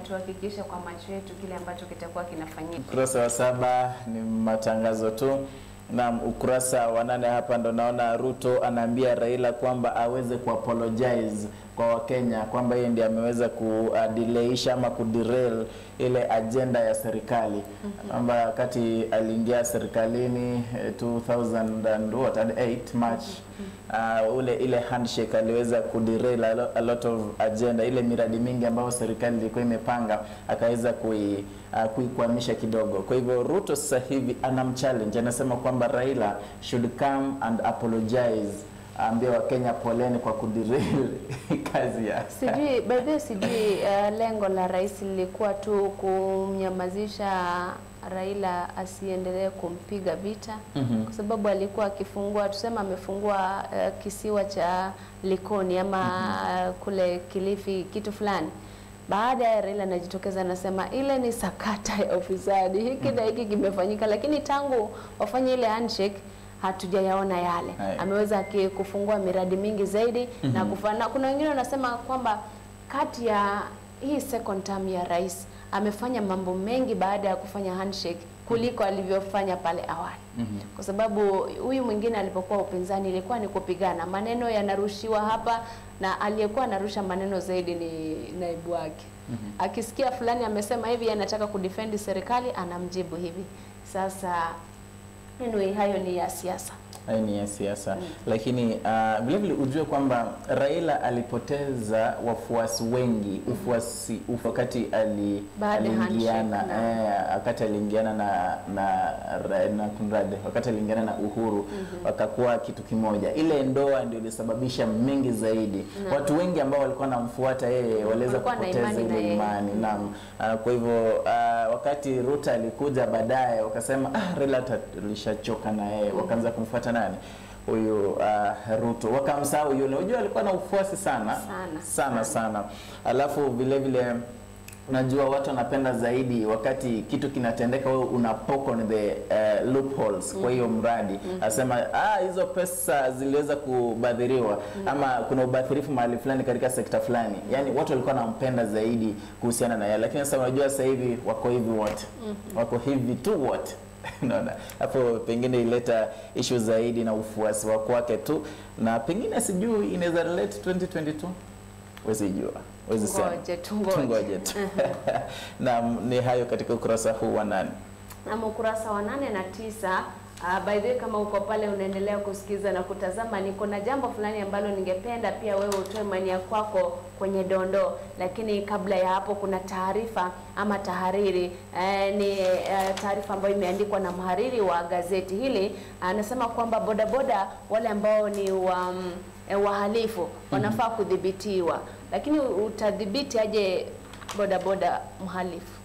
tuhakikishe kwa macho yetu kile ambacho kitakuwa kinafanyika. Ukurasa wa 7 ni matangazo tu. Na ukurasa wa 8 hapa ndo naona Ruto anaambia Raila kwamba aweze kuapologize kwa Wakenya kwamba yeye ndiye ameweza kudelayisha ama kuderail ile agenda ya serikali. Kwamba wakati aliingia serikalini 2008 March, ile handshake aliweza kuderail a lot of agenda, ile miradi mingi ambayo serikali ilikuwa imepanga akaweza kuikwamisha kidogo. Kwa hivyo Ruto sasa hivi anamchallenge, anasema kwamba Raila should come and apologize, ambie Wakenya poleni kwa kuderail kazi ya. Sijui, by the way, sijui lengo la rais lilikuwa tu kumnyamazisha Raila asiendelee kumpiga vita, kwa sababu alikuwa akifungua, tuseme amefungua kisiwa cha Likoni ama kule Kilifi kitu fulani, Baada ya Raila anajitokeza anasema ile ni sakata ya ufisadi, hiki na hiki kimefanyika, lakini tangu wafanye ile handshake hatujayaona yale. Ameweza kufungua miradi mingi zaidi na kufana. Kuna wengine wanasema kwamba kati ya hii second term ya rais amefanya mambo mengi baada ya kufanya handshake kuliko alivyofanya pale awali. Kwa sababu huyu mwingine alipokuwa upinzani ilikuwa ni kupigana, maneno yanarushiwa hapa, na aliyekuwa anarusha maneno zaidi ni naibu wake. Akisikia fulani amesema hivi, anataka kudefend serikali, anamjibu hivi. Sasa anyway, hayo ni ya siasa. Hayo ni ya siasa. Lakini vile vile ujue kwamba Raila alipoteza wafuasi wengi, ufuasi wakati aliingiana wakati aliingiana na kunrade, wakati aliingiana na Uhuru wakakuwa kitu kimoja. Ile ndoa ndio ilisababisha mengi zaidi. Watu wengi ambao walikuwa wanamfuata yeye waliweza kupoteza ile imani. Naam. Kwa hivyo wakati Ruto alikuja baadaye wakasema Raila tulishachoka na yeye, wakaanza kumfuata nani huyu Ruto, wakamsahau yule. Unajua alikuwa na ufuasi sana sana sana, sana. Alafu vile vile unajua watu wanapenda zaidi wakati kitu kinatendeka wewe unapoke on the loopholes. Kwa hiyo mradi asema hizo pesa ziliweza kubadhiriwa ama kuna ubadhirifu mahali fulani katika sekta fulani. Yani watu walikuwa wanampenda zaidi kuhusiana na yeye, lakini sasa unajua sasa hivi wako hivi wote, wako hivi tu wote. Naona hapo pengine ileta issue zaidi na ufuasi wa kwake tu, na pengine sijui inaweza relate 2022, huwezi jua, huwezi sema, tungoje tu. Na ni hayo katika ukurasa huu wa 8 na ukurasa wa 8 na 9. By the way, kama uko pale unaendelea kusikiza na kutazama, niko na jambo fulani ambalo ningependa pia wewe utoe maoni kwako kwenye dondoo, lakini kabla ya hapo kuna taarifa ama tahariri. Ni taarifa ambayo imeandikwa na mhariri wa gazeti hili. Anasema kwamba bodaboda wale ambao ni wahalifu wanafaa kudhibitiwa. Lakini utadhibiti aje bodaboda mhalifu?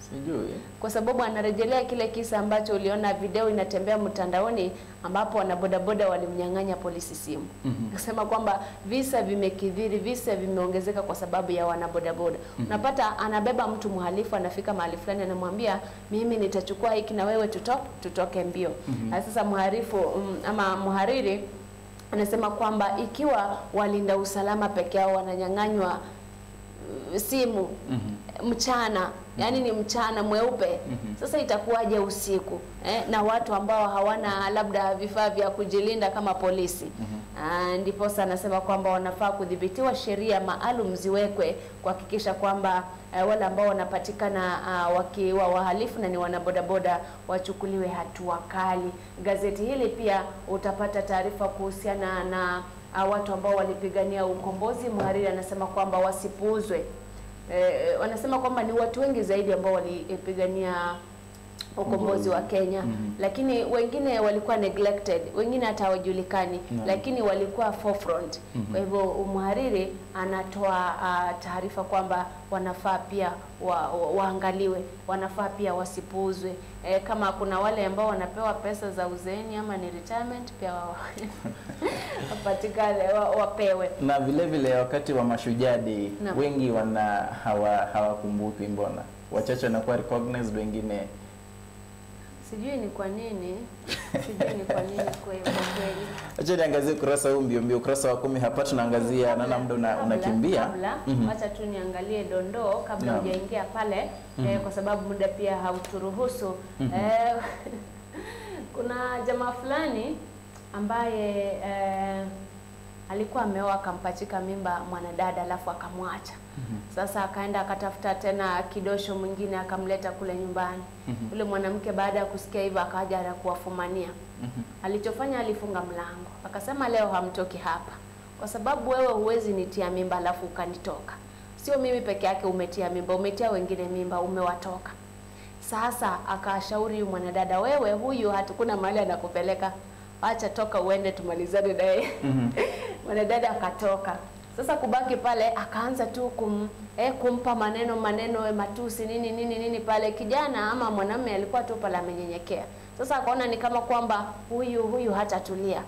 Sijui. Kwa sababu anarejelea kile kisa ambacho uliona video inatembea mtandaoni ambapo wanabodaboda walimnyang'anya polisi simu. Akasema kwamba visa vimekithiri, visa vimeongezeka kwa sababu ya wanabodaboda. Unapata anabeba mtu mhalifu, anafika mahali fulani anamwambia mimi nitachukua hiki na wewe tutoke mbio. Sasa mhalifu ama mhariri anasema kwamba ikiwa walinda usalama peke yao wananyang'anywa simu mchana, yani ni mchana mweupe, sasa itakuwaje usiku na watu ambao hawana labda vifaa vya kujilinda kama polisi? Ndiposa anasema kwamba wanafaa kudhibitiwa, sheria maalum ziwekwe kuhakikisha kwamba wale ambao wanapatikana wakiwa wahalifu na ni wanabodaboda wachukuliwe hatua kali. Gazeti hili pia utapata taarifa kuhusiana na watu ambao walipigania ukombozi. Mhariri anasema kwamba wasipuuzwe. Wanasema kwamba ni watu wengi zaidi ambao walipigania ukombozi wa Kenya, lakini wengine walikuwa neglected, wengine hata hawajulikani, lakini walikuwa forefront. Kwa hivyo mhariri anatoa taarifa kwamba wanafaa pia waangaliwe, wanafaa pia wasipuuzwe. Kama kuna wale ambao wanapewa pesa za uzeeni ama ni retirement pia wapatikane, wapewe. Na vile vile wakati wa Mashujaa Day wengi wana hawakumbuki, mbona wachache wanakuwa recognized, wengine sijui ni kwa nini, sijui ni kwa nini kweli. Acha niangazie ukurasa huu mbio mbio, ukurasa wa 10 hapa tunaangazia, naona muda unakimbia. Acha tu niangalie dondoo kabla hujaingia pale, kwa sababu muda pia hauturuhusu. Kuna jamaa fulani ambaye alikuwa ameoa akampachika mimba mwanadada alafu akamwacha. Sasa akaenda akatafuta tena kidosho mwingine akamleta kule nyumbani. Yule mwanamke baada ya kusikia hivyo akaja na kuwafumania. Alichofanya, alifunga mlango. Akasema leo hamtoki hapa, kwa sababu wewe huwezi nitia mimba alafu ukanitoka. Sio mimi peke yake umetia mimba, umetia wengine mimba, umewatoka. Sasa akashauri huyu mwanadada, wewe huyu hatukuna mahali anakupeleka, acha toka uende tumalizane naye. Mwanadada akatoka. Sasa kubaki pale akaanza tu kumpa maneno matusi nini nini nini pale. Kijana ama mwanamume alikuwa tu pale amenyenyekea. Sasa akaona ni kama kwamba huyu hatatulia.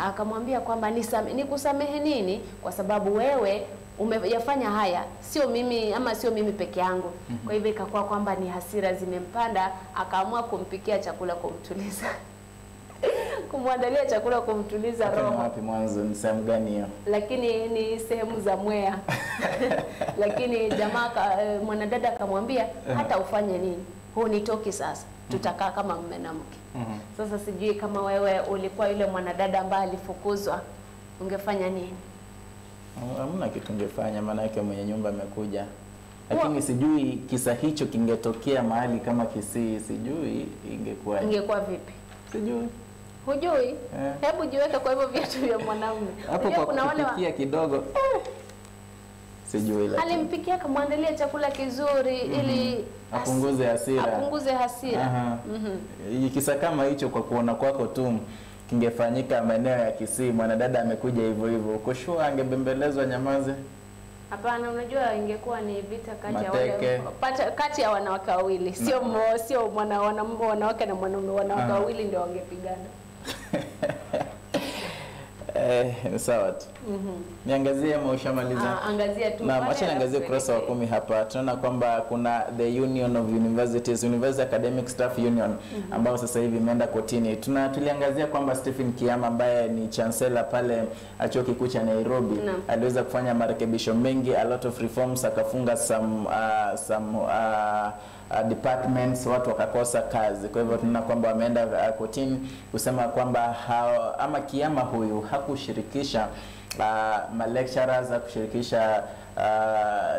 Akamwambia kwamba nikusamehe nini kwa sababu wewe umeyafanya haya, sio mimi ama sio mimi peke yangu. Kwa hivyo ikakuwa kwamba ni hasira zimempanda, akaamua kumpikia chakula kumtuliza. Kumwandalia chakula kumtuliza roho. Wapi mwanzo ni sehemu gani hiyo? Lakini ni sehemu za Mwea. Lakini jamaa mwanadada akamwambia hata ufanye nini, hunitoki sasa, tutakaa kama mume na mke. Sasa sijui kama wewe ulikuwa yule mwanadada ambaye alifukuzwa, ungefanya nini? Hamna kitu ungefanya, maana yake mwenye nyumba amekuja. Lakini sijui kisa hicho kingetokea mahali kama Kisii, sijui ingekuwa. Ingekuwa vipi? Sijui. Hujui? Hebu jiweke kwa hivyo viatu vya mwanamume. Hapo kwa kuna wale kidogo. Sijui lakini. Alimpikia akamwandalia chakula kizuri ili apunguze hasira. Apunguze hasira. Kisa kama hicho kwa kuona kwako tu kingefanyika maeneo ya Kisii, mwanadada amekuja hivyo hivyo, uko sure angebembelezwa nyamaze? Hapana, unajua ingekuwa ni vita kati ya wale kati ya wanawake wawili, sio sio wanawake na mwanaume, wanawake wawili ndio wangepigana. Sawa tu. Niangazie ama ushamaliza? Angazia tu. Naam, acha niangazie ukurasa wa 10 hapa. Tunaona kwamba kuna the Union of Universities, University Academic Staff Union ambao sasa hivi imeenda kotini. Tuliangazia kwamba Stephen Kiama ambaye ni chancellor pale chuo kikuu cha Nairobi aliweza kufanya marekebisho mengi, a lot of reforms, akafunga some departments, watu wakakosa kazi. Kwa hivyo tunaona kwamba wameenda kotini kusema kwamba ama Kiama huyu hakushirikisha ma lecturers, hakushirikisha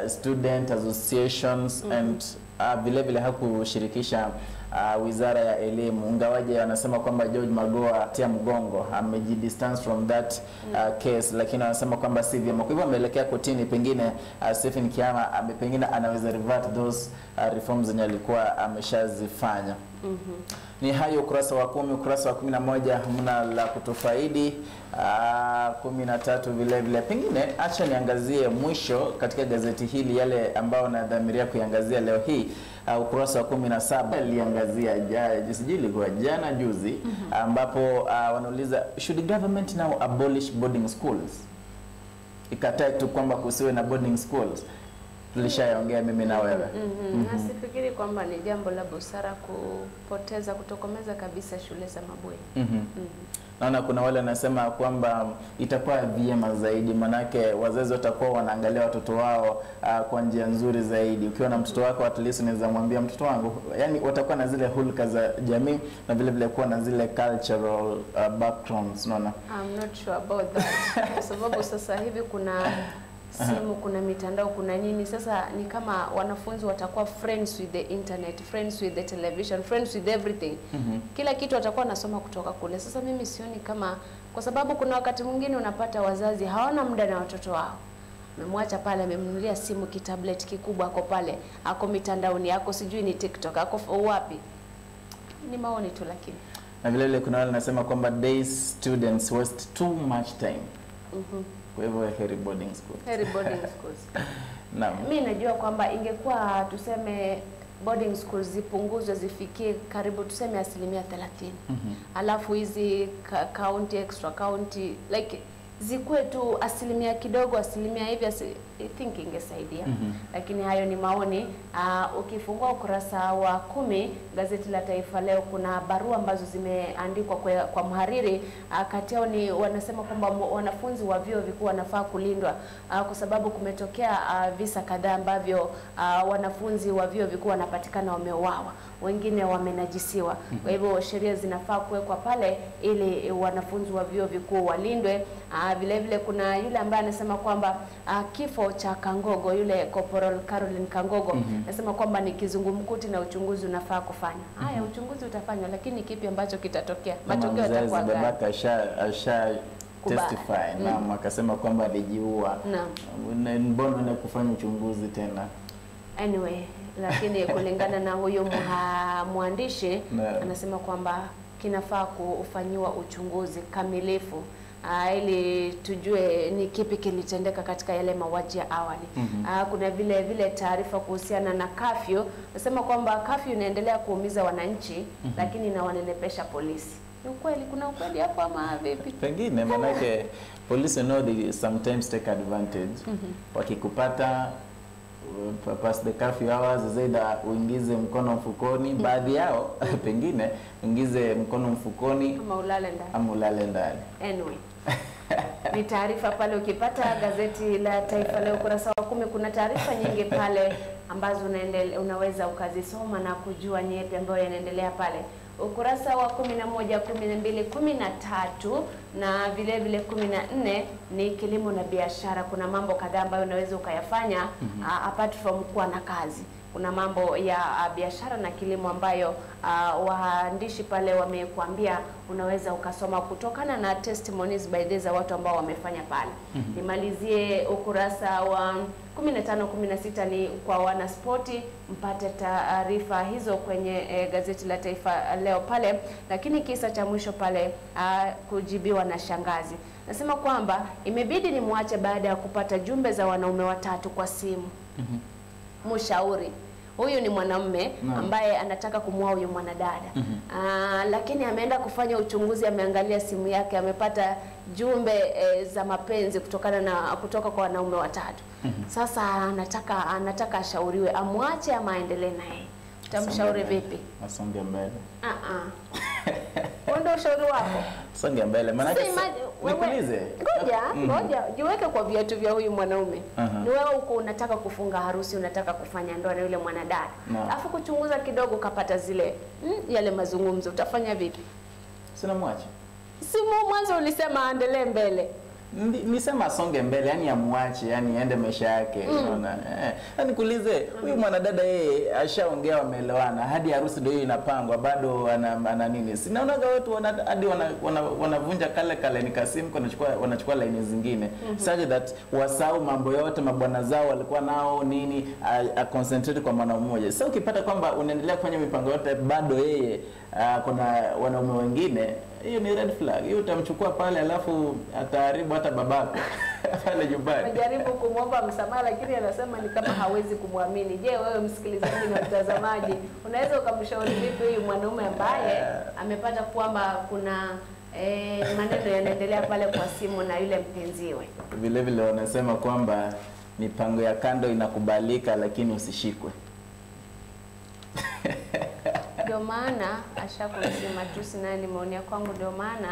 student associations and vile vile hakushirikisha wizara ya elimu. Ingawaje wanasema kwamba George Magoha tia mgongo, amejidistance from that case, lakini wanasema kwamba si vyema. Kwa hivyo ameelekea kotini, pengine Stephen Kiama pengine anaweza revert those reforms zenye alikuwa ameshazifanya. Ni hayo ukurasa wa 10. Ukurasa wa 11 hamna la kutufaidi. 13 vile vile. Pengine acha niangazie mwisho katika gazeti hili yale ambao nadhamiria kuiangazia leo hii. Ukurasa wa 17 aliangazia sijui ilikuwa jana juzi, ambapo wanauliza should government now abolish boarding schools? Ikatae tu kwamba kusiwe na boarding schools. Tulishaongea mimi na wewe. Na sifikiri kwamba ni jambo la busara kupoteza kutokomeza kabisa shule za mabweni. Naona kuna wale wanasema kwamba itakuwa vyema zaidi, manake wazazi watakuwa wanaangalia watoto wao kwa njia nzuri zaidi. Ukiwa na mtoto wako at least unaweza mwambia mtoto wangu, yani watakuwa na zile hulka za jamii na vile vile kuwa na zile cultural backgrounds, unaona. I'm not sure about that. Kwa sababu sasa hivi kuna simu, kuna mitandao, kuna nini. Sasa ni kama wanafunzi watakuwa friends with the internet, friends with the television, friends with everything. Kila kitu watakuwa nasoma kutoka kule. Sasa mimi sioni kama, kwa sababu kuna wakati mwingine unapata wazazi hawana muda na watoto wao. Amemwacha pale, amemnunulia simu, kitablet kikubwa, ako pale, ako mitandaoni, ako sijui ni TikTok, ako wapi. Ni maoni tu lakini. Na vile vile kuna wale wanasema kwamba days students waste too much time. Kwa hivyo heri boarding schools. Heri boarding schools. Naam. Mimi najua kwamba ingekuwa tuseme boarding schools zipunguzwe zifikie karibu tuseme 30%. Alafu hizi county, extra county, like zikuwe tu asilimia kidogo, asilimia hivi, I think ingesaidia. Lakini hayo ni maoni. Ukifungua ukurasa wa 10 gazeti la Taifa Leo kuna barua ambazo zimeandikwa kwa mhariri. Kati yao ni wanasema kwamba wanafunzi wa vyuo vikuu wanafaa kulindwa, kwa sababu kumetokea visa kadhaa ambavyo wanafunzi wa vyuo vikuu wanapatikana wameuawa, wengine wamenajisiwa. Kwa hivyo sheria zinafaa kuwekwa pale ili wanafunzi wa vyuo vikuu walindwe. Vile vile kuna yule ambaye anasema kwamba kifo cha Kangogo, yule Corporal Caroline Kangogo, anasema kwamba ni kizungumkuti na uchunguzi unafaa kufanywa. Haya, uchunguzi utafanywa, lakini kipi ambacho kitatokea? Matokeo yatakuwa gani? Babaka asha testify na akasema kwamba alijiua. Mbona na kufanya uchunguzi tena? Anyway, lakini kulingana na huyo mwandishi anasema kwamba kinafaa kufanyiwa uchunguzi kamilifu. ili tujue ni kipi kilitendeka katika yale mauaji ya awali. Kuna vile vile taarifa kuhusiana na kafyu, nasema kwamba kafyu inaendelea kuumiza wananchi, lakini inawanenepesha polisi. Ni ukweli, kuna ukweli hapo ama vipi? Pengine manake police, you know, they sometimes take advantage. Wakikupata past the curfew hours, zaida uingize mkono mfukoni, baadhi yao pengine uingize mkono mfukoni ama ulale ndani. Ama ulale ndani. Anyway, ni taarifa pale ukipata gazeti la Taifa Leo ukurasa wa 10, kuna taarifa nyingi pale ambazo unaweza ukazisoma na kujua ni yapi ambayo yanaendelea pale. Ukurasa wa 11, 12, 13 na vile vile 14 ni kilimo na biashara. Kuna mambo kadhaa ambayo unaweza ukayafanya apart from kuwa na kazi. Kuna mambo ya biashara na kilimo ambayo waandishi pale wamekuambia unaweza ukasoma kutokana na testimonies by the za watu ambao wamefanya pale. Nimalizie ukurasa wa 15, 16 ni kwa wanaspoti, mpate taarifa hizo kwenye gazeti la Taifa Leo pale. Lakini kisa cha mwisho pale, kujibiwa na shangazi. Nasema kwamba imebidi nimwache baada ya kupata jumbe za wanaume watatu kwa simu. Mshauri huyu ni mwanamume ambaye anataka kumwoa huyu mwanadada. Lakini ameenda kufanya uchunguzi, ameangalia simu yake, amepata jumbe za mapenzi kutokana na kutoka kwa wanaume watatu. Sasa anataka ashauriwe amwache ama aendelee naye. Utamshauri vipi? Asonge mbele. Ndio ushauri wako? Songe mbele. Maana nikuulize. Ngoja, jiweke kwa viatu vya huyu mwanaume. Ni wewe uko unataka kufunga harusi, unataka kufanya ndoa na yule mwanadada. Alafu kuchunguza kidogo ukapata zile yale mazungumzo, utafanya vipi? Sina mwache. Simu mwanzo ulisema aendelee mbele. Nisema asonge mbele, yani amwache, yani aende maisha yake, unaona. Nikuulize, huyu mwanadada yeye ashaongea, wameelewana, hadi harusi ndio hiyo inapangwa, bado ana nini? Sinaonaga watu hadi wanavunja kale ni kasimu, wanachukua laini zingine. Such that wasahau mambo yote mabwana zao walikuwa nao nini, a concentrate kwa mwanaume mmoja. Sasa ukipata kwamba unaendelea kufanya mipango yote bado yeye kuna wanaume wengine, hiyo ni red flag. Hiyo utamchukua pale alafu ataharibu hata babako pale nyumbani. Amejaribu kumwomba msamaha lakini anasema ni kama hawezi kumwamini. Je, wewe msikilizaji na mtazamaji, unaweza ukamshauri vipi huyu mwanaume ambaye amepata kwamba kuna maneno yanaendelea pale kwa simu na yule mpenziwe? Vile vile wanasema kwamba mipango ya kando inakubalika lakini usishikwe. Ndio maana ashakusema tu sina nimeonea kwangu, ndio maana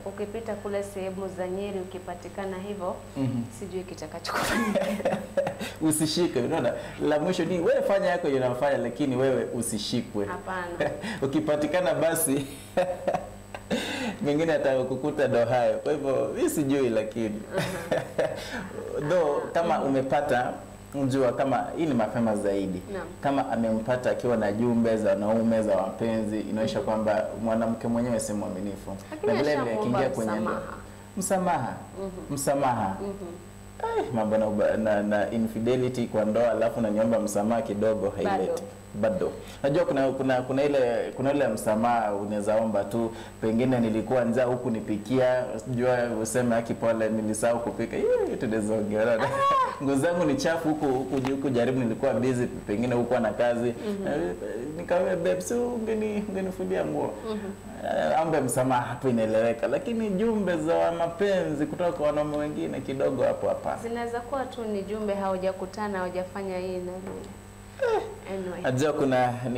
ukipita kule sehemu za Nyeri ukipatikana hivyo sijui kitakachokufanyika. Usishikwe, unaona? La mwisho ni wewe fanya yako unafanya lakini wewe usishikwe. Hapana. Ukipatikana basi mengine atakukuta ndo hayo. Kwa hivyo mimi sijui lakini though kama umepata mjua kama hii ni mapema zaidi. Kama amempata akiwa na jumbe za wanaume za wapenzi, inaonyesha kwamba mwanamke mwenyewe si mwaminifu. Na vile vile akiingia kwenye ndoa msamaha. Msamaha. Mambo na infidelity kwa ndoa alafu unaniomba msamaha kidogo haileti. Bado. Najua kuna ile msamaha unaweza omba tu, pengine nilikuwa njaa huku nipikia, sijua useme haki pole nilisahau kupika. Hiyo tunaweza ongea. Nguo zangu ni chafu huku jaribu nilikuwa busy, pengine huku na kazi. Nikamwambia babe, si ungenifulia nguo. Ombe msamaha hapo inaeleweka, lakini jumbe za mapenzi kutoka kwa wanaume wengine kidogo hapo hapana. Zinaweza kuwa tu ni jumbe, haujakutana, haujafanya hii na vile. Anyway. Ajua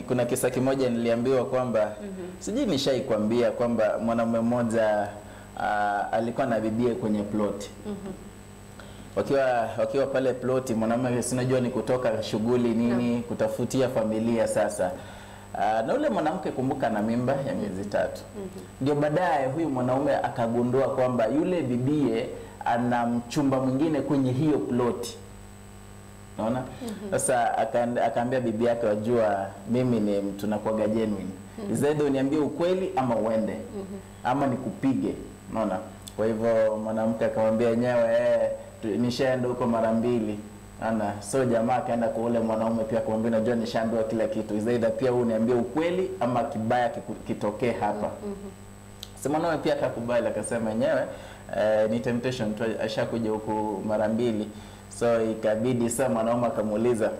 kuna kisa kimoja niliambiwa kwamba sijui nishaikwambia kwamba mwanamume mmoja alikuwa na bibie kwenye plot. Wakiwa pale ploti, mwanamume sinajua ni kutoka shughuli nini, kutafutia familia sasa. Na ule mwanamke kumbuka na mimba ya miezi 3. Ndio baadaye huyu mwanaume akagundua kwamba yule bibie ana mchumba mwingine kwenye hiyo ploti. Unaona? Sasa akaambia bibi yake, wajua mimi ni mtu nakuaga genuine. Zaidi uniambie ukweli ama uende. Ama nikupige. Unaona? Kwa hivyo mwanamke akamwambia yenyewe nishaenda huko mara 2. Ana so jamaa akaenda kwa ule mwanaume pia akamwambia najua nishaambiwa kila kitu. Zaidi pia wewe uniambie ukweli ama kibaya kitokee hapa. Si mwanaume pia akakubali akasema yenyewe ni temptation tu, ashakuja huku mara mbili. So ikabidi sasa mwanaume akamuuliza,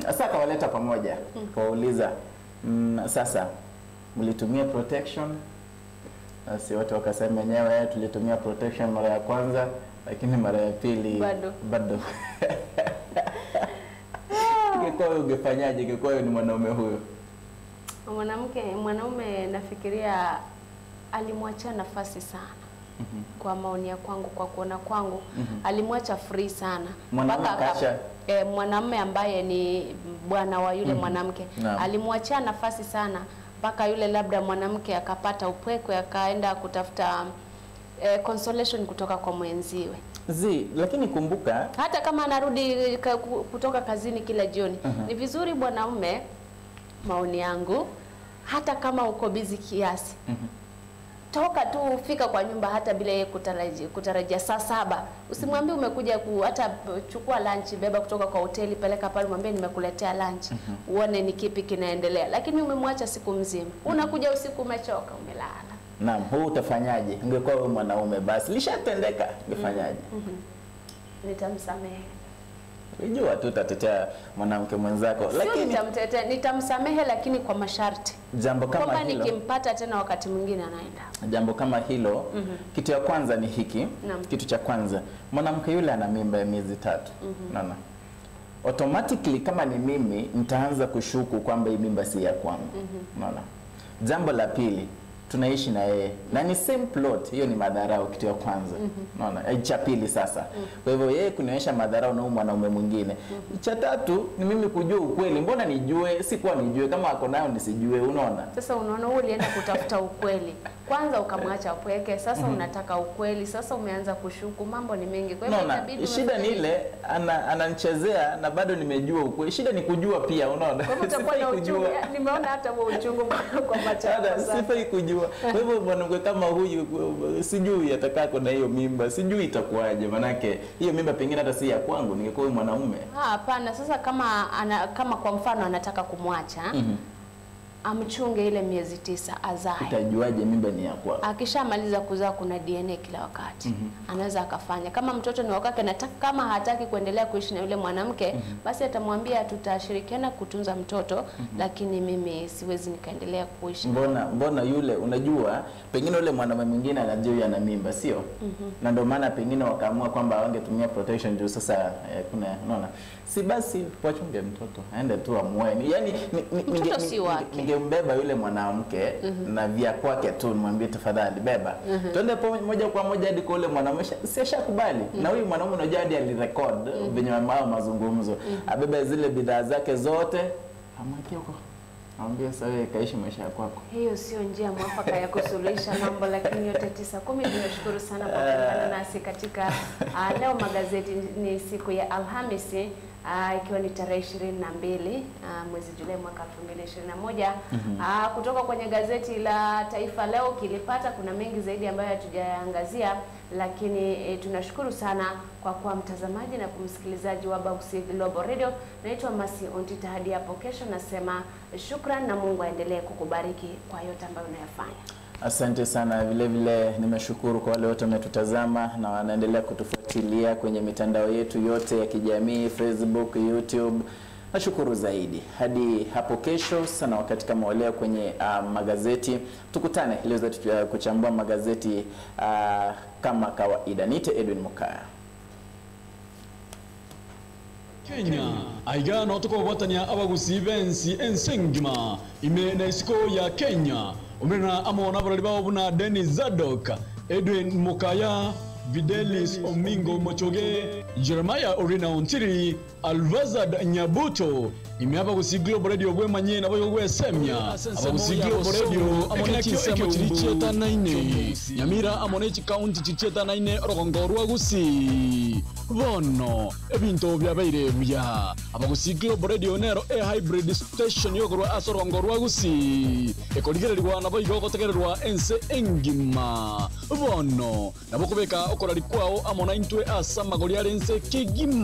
sasa akawaleta pamoja, akawauliza sasa mlitumia protection? Basi wote wakasema yenyewe tulitumia protection mara ya kwanza, lakini mara ya pili bado. Ingekuwa wewe ungefanyaje? Ingekuwa wewe ni mwanaume huyo? Mwanaume nafikiria alimwacha nafasi sana. Kwa maoni ya kwangu, kwa kuona kwangu, alimwacha free sana. Mwanamume ambaye ni bwana wa yule mwanamke alimwachia nafasi sana mpaka yule labda mwanamke akapata upweke, akaenda kutafuta consolation kutoka kwa mwenziwe. Lakini kumbuka hata kama anarudi kutoka kazini kila jioni, ni vizuri bwanaume, maoni yangu, hata kama uko busy kiasi, toka tu ufika kwa nyumba hata bila yeye kutarajia saa 7. Usimwambie umekuja hata chukua lunch, beba kutoka kwa hoteli peleka pale, mwambie nimekuletea lunch. Uone ni kipi kinaendelea. Lakini umemwacha siku mzima. Unakuja usiku umechoka, umelala. Naam, huu utafanyaje? Ungekuwa wewe mwanaume basi lishatendeka, ungefanyaje? Nitamsamehe. Unajua tu utatetea mwanamke mwenzako, lakini nitamtetea, nitamsamehe lakini kwa masharti. Jambo kama hilo, nikimpata tena wakati mwingine anaenda. Jambo kama hilo, kitu ya kwanza ni hiki. Kitu cha kwanza, mwanamke yule ana mimba ya miezi 3. Unaona? Automatically kama ni mimi nitaanza kushuku kwamba hii mimba si ya kwangu. Unaona? Jambo la pili, tunaishi na yeye na ni same plot, hiyo ni madharau, kitu ya kwanza. Unaona? Cha pili sasa, kwa hivyo yeye kunionyesha madharau na huyu mwanaume mwingine. Cha tatu ni mimi kujua ukweli. Mbona nijue? Sikuwa nijue kama ako nayo nisijue, unaona? Sasa unaona wewe ulienda kutafuta ukweli. Kwanza ukamwacha upweke, sasa unataka ukweli, sasa umeanza kushuku, mambo ni mengi. Kwa hivyo itabidi shida ni ile ananichezea na bado nimejua ukweli. Shida ni kujua pia, unaona? Kwa hivyo utakuwa na uchungu. Nimeona hata huo uchungu kwa macho yako. Sifai kujua. Kwa hivyo mwanamke kama huyu sijui atakaa na hiyo mimba, sijui itakuwaje, manake hiyo mimba pengine hata si ya kwangu, ningekuwa huyu mwanaume. Hapana, sasa kama kama kwa mfano anataka kumwacha, amchunge ile miezi 9 azae. Utajuaje mimba ni ya kwako? Akishamaliza kuzaa kuna DNA kila wakati. Anaweza akafanya. Kama mtoto ni wake na kama hataki kuendelea kuishi na yule mwanamke, basi atamwambia tutashirikiana kutunza mtoto, lakini mimi siwezi nikaendelea kuishi. Mbona yule, unajua pengine yule mwanamume mwingine anajua ana mimba, sio? Na ndio maana pengine wakaamua kwamba wangetumia protection juu sasa kuna, unaona? Si basi wachunge mtoto, aende tu amuoe. Yaani ningembeba yule mwanamke na vya kwake tu, nimwambie tafadhali beba. Twende moja kwa moja hadi kwa yule mwanamume, si ashakubali. Na huyu mwanamume unajua hadi alirecord venye hao mazungumzo. Abebe zile bidhaa zake zote, amweke huko. Ambia sasa wewe kaishi maisha yako. Hiyo sio njia mwafaka ya kusuluhisha mambo, lakini yote 9:10 tunashukuru sana kwa kuungana nasi katika leo magazeti. Ni siku ya Alhamisi, ikiwa ni tarehe 22 mwezi Julai mwaka 2021. Kutoka kwenye gazeti la Taifa Leo kilipata, kuna mengi zaidi ambayo hatujaangazia, lakini tunashukuru sana kwa kuwa mtazamaji na kumsikilizaji wa Abagusii Global Radio. Naitwa Masi Ontita, hadi hapo kesho nasema shukran na Mungu aendelee kukubariki kwa yote ambayo unayafanya. Asante sana. Vile vile nimeshukuru kwa wale wote wametutazama na wanaendelea kutufuatilia kwenye mitandao yetu yote ya kijamii, Facebook, YouTube. Nashukuru zaidi. Hadi hapo kesho sana wakati kama waleo kwenye magazeti. Tukutane ili tuweze kuchambua magazeti kama kawaida. Niite Edwin Mukaya. Kenya aiga no tukobwatania Abagusii bensi ensengima ime na isiko ya Kenya omena amona barali bao buna Dennis Zadok, Edwin Mukaya, Videlis Omingo Mochoge, Jeremiah Orina Ontiri, Alvazad Nyabuto. Ime Abagusii Global Radio bwemanye nabo gwesemya Abagusii Global Radio amonekio ekyo naine Nyamira amonechi county chicheta naine orogongo rwa Gusii bono ebinto byabaire buya Abagusii Global Radio nero e hybrid station yogorwa asorongo rwa Gusii ekorigererwa nabo igogotegererwa ense engima bono nabo kubeka okorari kwao amona intwe asa magori arense kigima.